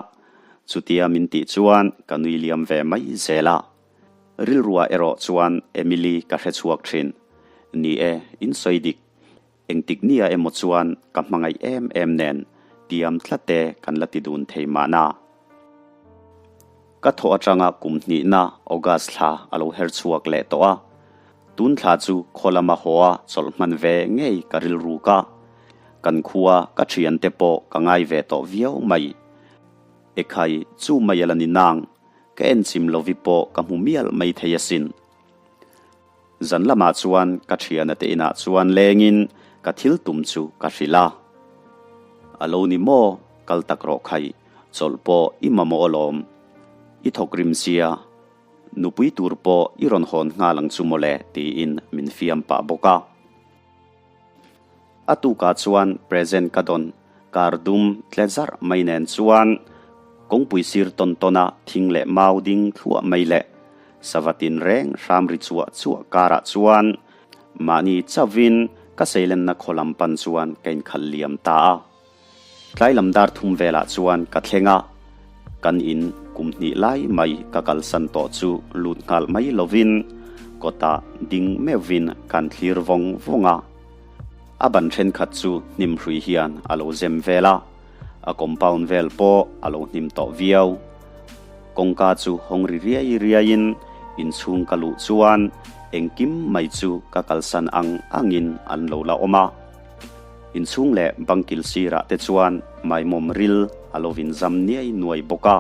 Chutia min tih chuan ka nui liam ve mai zel a. Rilruah erawh chuan Emily ka hre chhuak thin. Ni e, in sawi dik. Engtik nia emaw chuan ka hmangaih em em nen tiam tlat e kan la ti dun thei mahna. Ka thawh atanga kum hnihna August thla a lo her chhuak leh tawh a. Tun thla chu khaw lama haw a chawlh hman ve ngei ka rilruk a. Kan khua ka thiante pawh ka ngai ve tawh viau mai. Ekhai chu mai a la ni nang, ka enchim lovi pawh ka hmu mial mai thei asin. Zan lamah chuan ka thiana te inah chuan lengin ka thil tum chu ka hrilh a. A lo ni maw, kal tak rawh khai, chawlh pawh i mamawh alawm. I thawk rim sia, nupui tur pawh i rawn hawn nghal ang chu mawle tiin min fiam pah bawk a. A tukah chuan present ka dawn kar dum tle zarh mai nen chuan kawngpui sir tawn tawn a thing leh mau ding thluah mai leh sava tin reng hram ri chuah chuah karah chuan mahni chauhin ka seilenna khaw lam pan chuan ka inkhalh liam ta a. Tlai lam dar thum velah chuan ka thleng a, kan in kum hnih lai mai ka kalsan tawh chu lut nghal mai lovin kawtah ding meuhvin kan thlir vawng vawng a. A ban thenkhat chu hnim hrui hian a lo zem vel a, a compound vel pawh a lo hnim tawh viau. Kawngka chu hawng ri riai riaiin inchhung ka luh chuan engkim mai chu ka kalsan ang angin an lo la awm a. Inchhung leh bangkil sirah te chuan maimawm ril a lo vin zam niai nuai bawk a.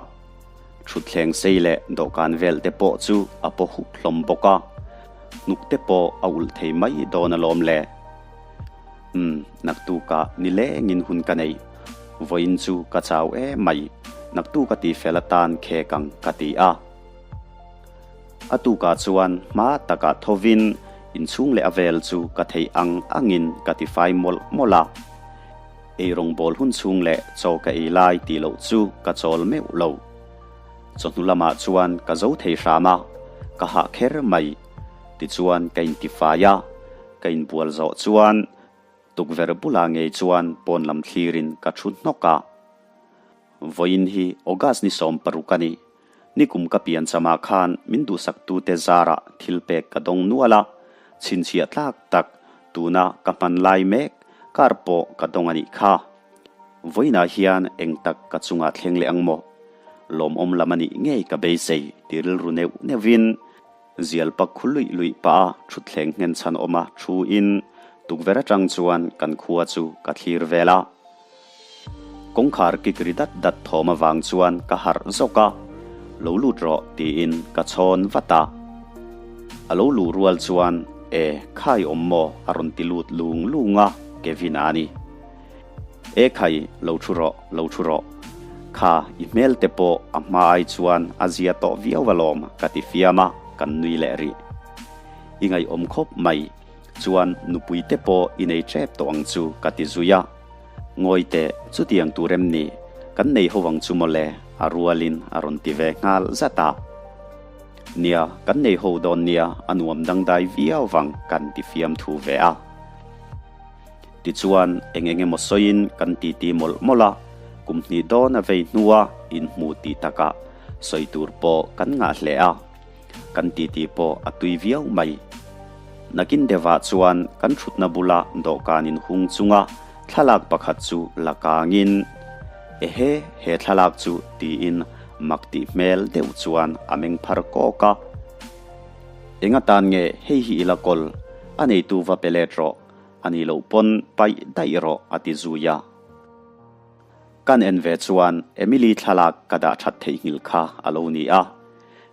Thutthleng sei leh dawhkan vel te pawh chu a paw hup hlawm bawk a. Hnuk te pawh a ulh thei mai dawn alawm le. Umm, naktukah nilengin hun ka nei. Vawiin chu ka chau em mai, naktuk a tifel atan khek ang ka ti a. A tukah chuan hma takah thovin inchhung leh a vel chu ka theih ang angin ka tifai mawlh mawlh a. Eirawng bawl hun chhung leh chaw ka ei lai tih loh chu ka chawl meuh lo. Chawhnu lamah chuan ka zo thei hram a, ka hah kher mai. Tichuan ka intifai a, ka inbual zawh chuan tukverh bulah ngei chuan pawn lam thlirin ka thu hnawk a. Vawiin hi August ni 16 a ni. Nikum ka pian chamah khan min duhsaktute zarah thil pek ka dawng nual a, chhinchhiah tlak tak tuna ka hman lai mek kar pawh ka dawng a nih kha. Vawiinah hian eng tak ka chungah thleng leh ang maw? Lawmawm lam a nih ngei ka beisei ti rilru neuh neuhin zial pak khu luih luih pah a thutthleng nghen chhan awma thu in tukverh atang chuan kan khua chu ka thlir vel a. Kawngkhar kik ri dat dat thawm avang chuan ka harh zawk a, Lo lut rawh tiin ka chhawn vat a. A lo luh rual chuan E, khai awm maw a rawn ti lut lung lung a, Kevin a ni. E khai, lo thu rawh, lo thu rawh. Kha, i hmel te pawh a hma ai chuan a zia tawh viau alawm ka ti fiam a, kan nui leh rih. I ngaihawm khawp mai. Chuan nupui te pawh i nei tep tawh ang chu ka ti zui a. Ngawi teh, chutiang tur em ni? Kan nei ho ang chu mawle, a rualin a rawn ti ve nghal zat a. Nia, kan nei ho dawn nia, a nuam dangdai viau vang kan ti fiamthu ve a. Tichuan, eng eng emaw sawiin kan titi mawlh mawlh a, kum hnih dawn a vei hnua inhmu tih takah sawi tur pawh kan ngah hle a, kan titi pawh a tui viau mai. Nakin deuhah chuan kan thutna bula dawhkan inhung chunga thlalak pakhat chu la kangin, Ehe, he thlalak chu tiin mak tih hmel deuh chuan a meng phar kawk a. Enga tan nge hei hi i la kawl, a neitu va pe let rawh, a nih loh pawn paih daih rawh a ti zui a. Kan en ve chuan Emily thlalak ka dah that theihnghilh kha a lo ni a,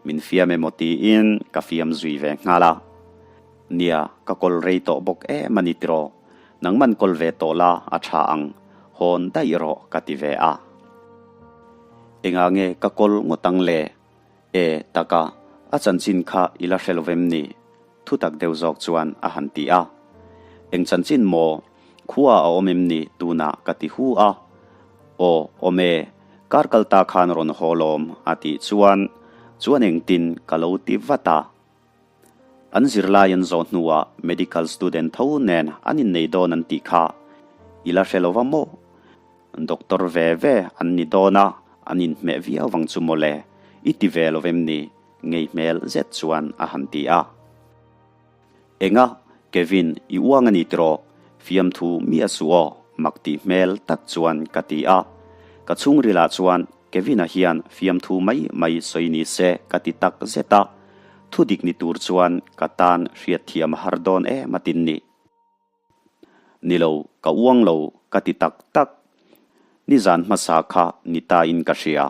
min fiam emaw tiin ka fiam zui ve nghal a. Nia, ka kawl rei tawh bawk em a ni tiraw, nangman kawl ve tawh la a tha ang, hawn daih rawh ka ti ve a. Engah nge ka kawl ngawt ang le? E, taka, a chanchin kha i la hre lo vem ni? Thutak deuh zawk chuan a han ti a. Eng chanchin maw? Khua a awm em ni tunah ka ti hu a. Aw, awm e, kar kal ta khan rawn haw lawm a tih chuan, chuan engtin ka lo ti vat a. An zirlai an zawh hnuah medical student tho nen an innei dawn an tih kha i la hre lo va maw? Doctor ve ve an ni dawn a, an inhmeh viau vang chu mawle, i ti ve lo vem ni? Ngei hmel zet chuan a han ti a. Enga, Kevin, i uang a ni tiraw? Fiamthu mi a suh aw, mak tih hmel tak chuan ka ti a. Ka chhungrilah chuan Kevin-a hian fiamthu mai mai sawi ni se ka ti tak zet a, thudik ni tur chuan ka tan hriatthiam a har dawn em a tin ni. Ni lo, ka uang lo, ka ti tak tak. Nizan hmasa kha ni ta in ka hria.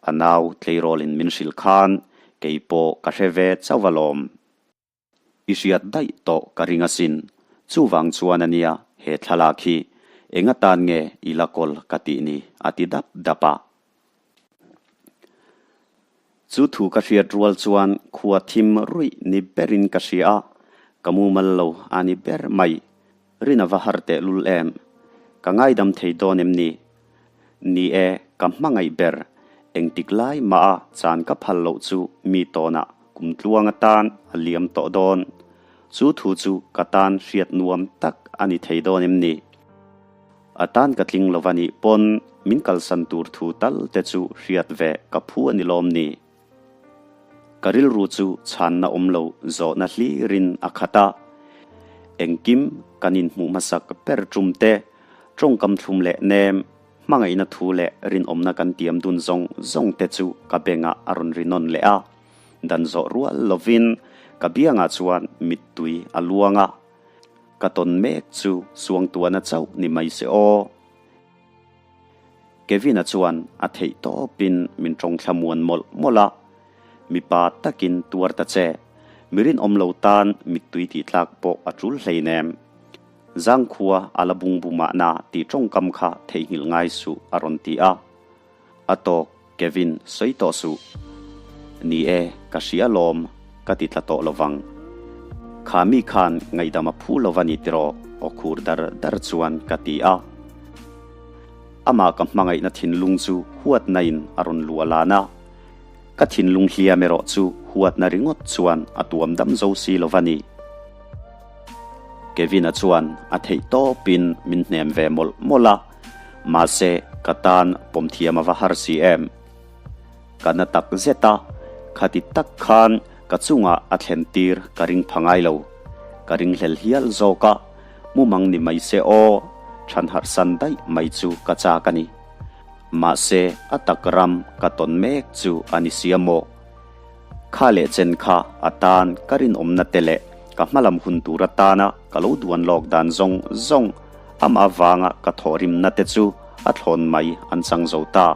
A nau tleirawlin min hrilh khan kei pawh ka hre ve chauh alawm. I hriat daih tawh ka ring asin. Chuvang chuan a nia he thlalak hi eng atan nge i la kawl ka tih ni a ti dap dap a. Chu thu ka hriat rual chuan khua thim ruih ni berin ka hria a, ka mumal lo a ni ber mai. Rin a va har tehlul em? Ka ngaidam thei dawn em ni? Ni e, ka hmangaih ber. Engtik lai mah a chan ka phal loh chu mi tawnah kum tluang atan a liam tawh dawn. Chu thu chu ka tan hriat nuam tak a ni thei dawn em ni? A tan ka tling lo va nih pawn min kalsan tur thu tal te chu hriat ve ka phu a ni lawm ni? Ka rilru chu chhanna awm lo zawhna hlirin a khat a. Engkim kan inhmuh hmasak ber tum te, tawngkam thlum leh nem, hmangaihna thu leh rinawmna kan tiam dun zawng zawng te chu ka bengah a rawn ri nawn leh a. Dan zawh rual lovin ka biangah chuan mittui a luang a. Ka tawn mek chu suangtuahna chauh ni mai se aw. Kevin-a chuan a theih tawpin min tawng thlamuan mawlh mawlh a, Mipa takin tuar ta che, mi rinawm lo tan mittui tih tlak pawh a tul hleinem. Zangkhua a la bungbu mahna tih tawngkam kha theihnghilh ngai suh a rawn ti a. A tawk, Kevin, sawi tawh suh. Ni e, ka hria lawm, ka ti tla tawh lovang. Kha mi khan ngaihdam a phu lo va ni tiraw? aw khur dar dar chuan ka ti a. Amah ka hmangaihna thinlung chu huatna in a rawn luah lan a. Ka thinlung hliam erawh chu huatna ringawt chuan a tuam dam zo si lo va ni. Kevin-a chuan a theih tawpin min hnem ve mawlh mawlh a. Mahse, ka tan pawm thiam a va har si em? Ka na tak zet a, khati tak khan ka chungah a thlen tir ka ring pha ngai lo. Ka ring hlel hial zawk a, mumang ni mai se aw, than harh san daih mai chu ka chak a ni. Mahse, a tak ram ka tawn mek chu a ni sia maw? Kha leh chen kha a tan ka rinawmna te leh ka hmalam hun tur atana ka lo duan lawk dan zawng zawng amah avanga ka thawhrimna te chu a thlawn mai an chang zo ta.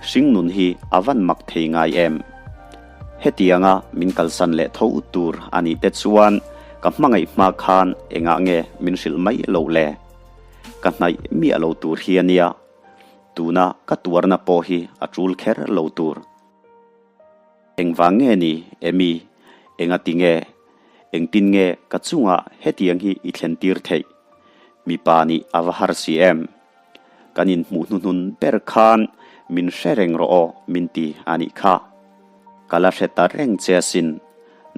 Hringnun hi a van mak thei ngai em? Hetianga min kalsan leh tho tur a nih te chuan ka hmangaih hma khan engah nge min hrilh mai loh le? Ka hnaih miah lo tur hi a nia. Tuna ka tuarna pawh hi a tul kher lo tur. Engvang nge ni, Amy? Engati nge? Engtin nge ka chungah hetiang hi i thlen tir theih? Mipa nih a va har si em? Kan inhmuh hnuhnun ber khan min hre reng rawh aw min ti a nih kha. Ka la hre ta reng che asin,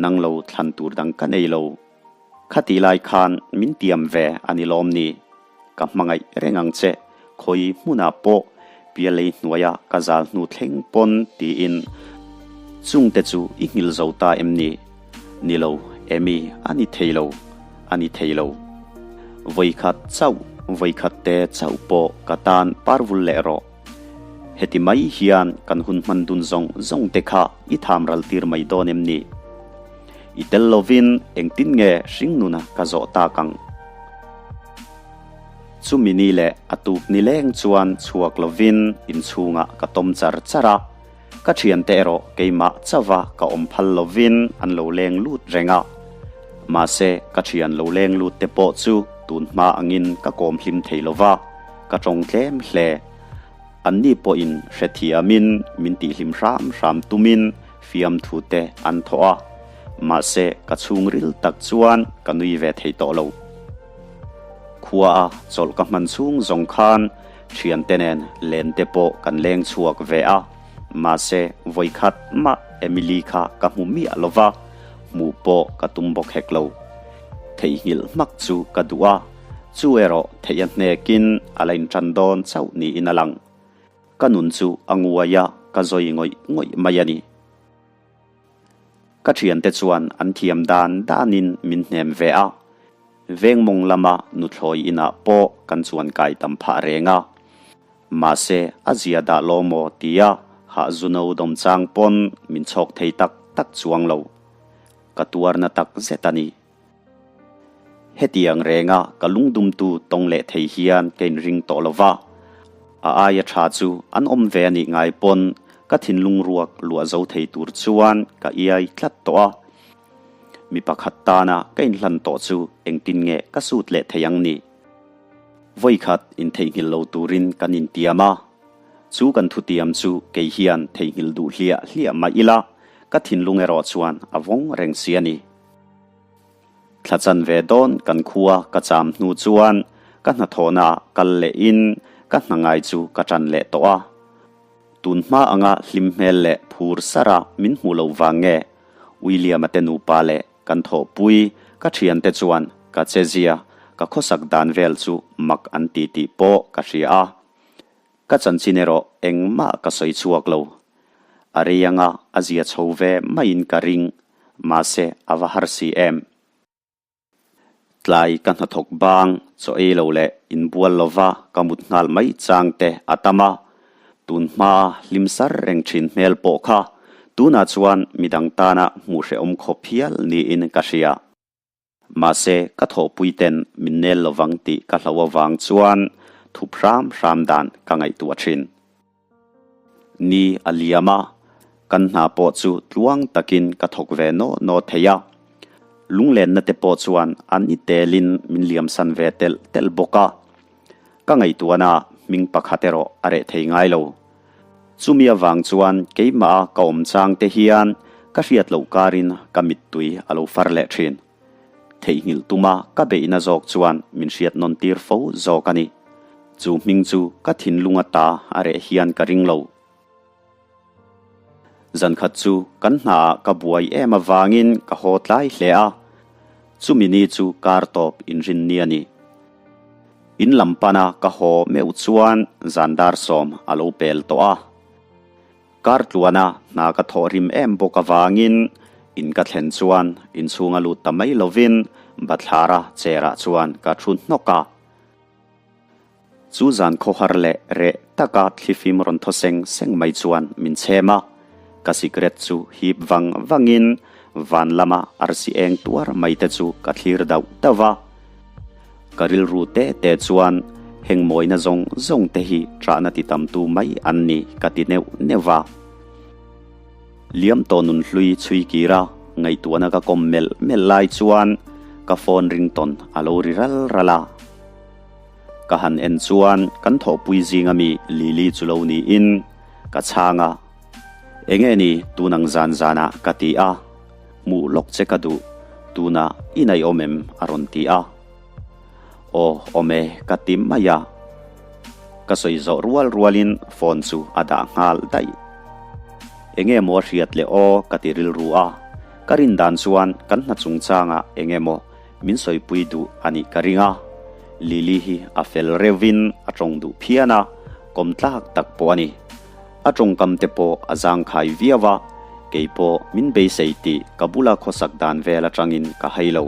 nang lo thlan tur dang ka nei lo. Khati lai khan min tiam ve a ni lawm ni? Ka hmangaih reng ang che, khawi hmunah pawh pialei hnuaia ka zal hnu thleng pawn tiin chungte chu i nghil zo ta em ni? Ni lo, Amy, a ni thei lo, a ni thei lo. Vawikhat chauh, vawikhat te chauh pawh ka tan parvul leh rawh. Heti mai hian kan hun hman dun zawng zawng te kha i tham ral tir mai dawn em ni? I tel lovin engtin nge hringnuna ka zawh tak ang? Chumi ni leh a tuk ni leng chuan chhuak lovin inchhungah ka tawm char char a, ka thiante erawh keimah chauha ka awm phal lovin an lo leng lut reng a. Mahse, ka thian lo leng lut te pawh chu tun hma angin ka kawm hlim thei lova, ka tawng tlem hle. Anni pawhin hrethiamin min tihhlim hram hram tumin fiamthu te an thawh a, mahse ka chhungril tak chuan ka nui ve thei tawh lo. Khua a chawlh ka hman chhung zawng khan thiante nen len te pawh kan leng chhuak ve a, mahse vawikhat mah Emily kha ka hmu miah lo va, hmuh pawh ka tum bawk hek lo. Theihnghilh hmak chu ka duh a, chu erawh theih a hnekin a la intan dawn chauh niin a lang. Ka nun chu a nguai a, ka zawi ngawih ngawih mai a ni. Ka thiante chuan an thiam dan danin min hnem ve a, veng mawng lama nuthlawi inah pawh kan chuan kai tam phah reng a. Mahse, a zia dah law maw tia hah zuno dawm chang pawn min chhawk thei tak tak chuang lo. Ka tuarna tak zet a ni. Hetiang renga ka lungdumtu tawng leh thei hian ka inring tawh lo va, a aia tha chu an awm ve a nih ngai pawn ka thinlung ruak luah zo thei tur chuan ka iai tlat tawh a. Mi pakhat tana ka inhlan tawh chu engtin nge ka sut leh thei ang ni? Vawikhat intheihnghilh lo turin kan intiam a, chu kan thutiam chu kei hian theihnghilh duh hliah hliah mah ila ka thinlung erawh chuan a vawng reng si a ni. Thla chan ve dawn kan khua ka cham hnu chuan ka hnathawhna kal leh in ka hna ngai chu ka tan leh tawh a. Tun hma anga hlim hmel leh phur sara min hmuh loh vang nge William-a te nupa leh kan thawhpui ka thiante chuan ka chezia ka khawsak dan vel chu mak an ti tih pawh ka hria a. Ka chanchin erawh engmah ka sawi chhuak lo. A rei anga a zia chho ve maiin ka ring, mahse a va har si em. Tlai ka hnathawk bang, chaw ei lo leh inbual lova ka mut nghal mai chang te a tam a, tun hmaa hlim sar reng thin hmel pawh kha tunah chuan midang tana hmuh hrehawm khawp hial niin ka hria. Mahse, ka thawhpui ten min nel lovang tih ka hlo avang chuan thup hram hram dan ka ngaihtuah thin. Ni a liam a, kan hna pawh chu tluang takin ka thawk ve naw naw thei a. Lunglenna te pawh chuan an i telin min liamsan ve telh telh bawk a. Ka ngaihtuahna hming pakhat erawh a reh thei ngai lo. Chumi avang chuan keimah a ka awm chang te hian ka hriat loh karin ka mittui a lo far leh thin. Theihnghilh tuma ka beihna zawk chuan min hriat nawn tir fo zawk a ni. Chu hming chu ka thinlung ata a reh hian ka ring lo. Zankhat chu kan hnaah ka buai em avangin ka haw tlai hle a, chumi ni chu kar tawp inrinni a ni. In lam pana ka haw meuh chuan zan dar sawm a lo pel tawh a. Kar tluana hna ka thawh rim em bawk avangin in ka thlen chuan inchhunga lut ta mai lovin bathlara chair-ah chuan ka thu hnawk a. Chu zan khawhar leh reh taka thlifim rawn thaw seng seng mai chuan min chhem a, ka sikret chu hip vang vangin van lama arsi eng tuar mai te chu ka thlir dauh dauh a. Ka rilru te te chuan heng mawina zawng zawng te hi ṭahna ti tamtu mai an ni ka ti neuh neuh a. Liam tawh nun hlui chhui kir a, ngaihtuahna ka kawm melh melh lai chuan ka phone ringtone a lo ri ral ral a. Ka han en chuan kan thawhpui zing ami Lily chu lo niin ka chhang a, Enge ni tun ang zan zanah ka ti a, hmuh lawk che ka duh, tunah i naih awm em a rawn ti a. Aw awm e ka ti mai a. Ka sawi zawh rual rualin phone chu a dah nghal daih. Enge maw a hriat le aw ka ti rilru a, ka rin dan chuan kan hna chungchangah enge maw min sawipui duh a nih ka ring a. Lily hi a fel reuhin a tawng duh phian a, kawm tlak tak pawh a ni. A tawngkam te pawh a zangkhai viau a, kei pawh min beisei tih ka bula khawsak dan vel atangin ka hai lo.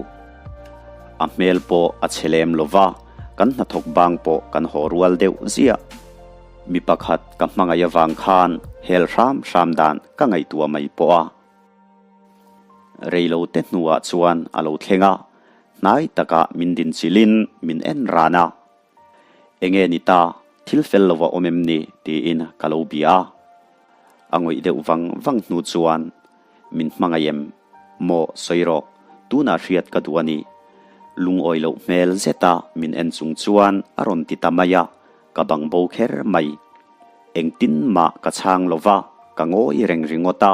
A hmel pawh a chhe lem lo va, kan hnathawk bang pawh kan haw rual deuh ziah. Mi pakhat ka hmangaih avang khan hel hram hram dan ka ngaihtuah mai pawh a. Reilo te hnuah chuan a lo thleng a, hnai takah min din chilhin min en ran a. Enge ni ta, thil fel lo a awm em ni? tiin ka lo bia a. A ngawih deuh vang vang hnu chuan min hmangaih em? Maw sawi rawh, tunah hriat ka duh a ni. Lungawi loh hmel zeta min en chung chuan a rawn ti ta mai a, ka bang bo kher mai. Engtin mah ka chhang lo va, ka ngawi reng ringawt a.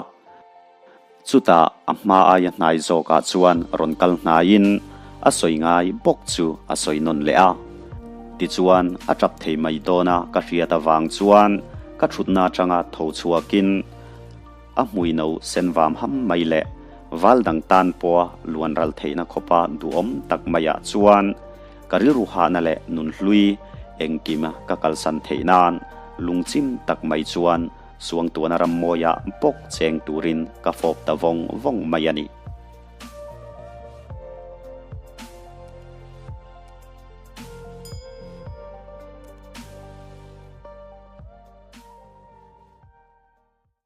Chutah a hma aia hnai zawkah chuan rawn kal hnaiin a sawi ngai bawk chu a sawi nawn leh a. Tichuan a tap thei mai dawn a ka hriat avang chuan ka thutna atanga tho chhuakin a hmui no sen vam ham mai leh val dang tan pawha luan ral theihna khawpa duhawm tak maiah chuan Ka rilru hahna leh nunhlui engkim ka kalsan theih nan lungchim tak mai chuan Suangtuana ram mawiah bawk cheng turin ka fawp ta vawng vawng mai a ni.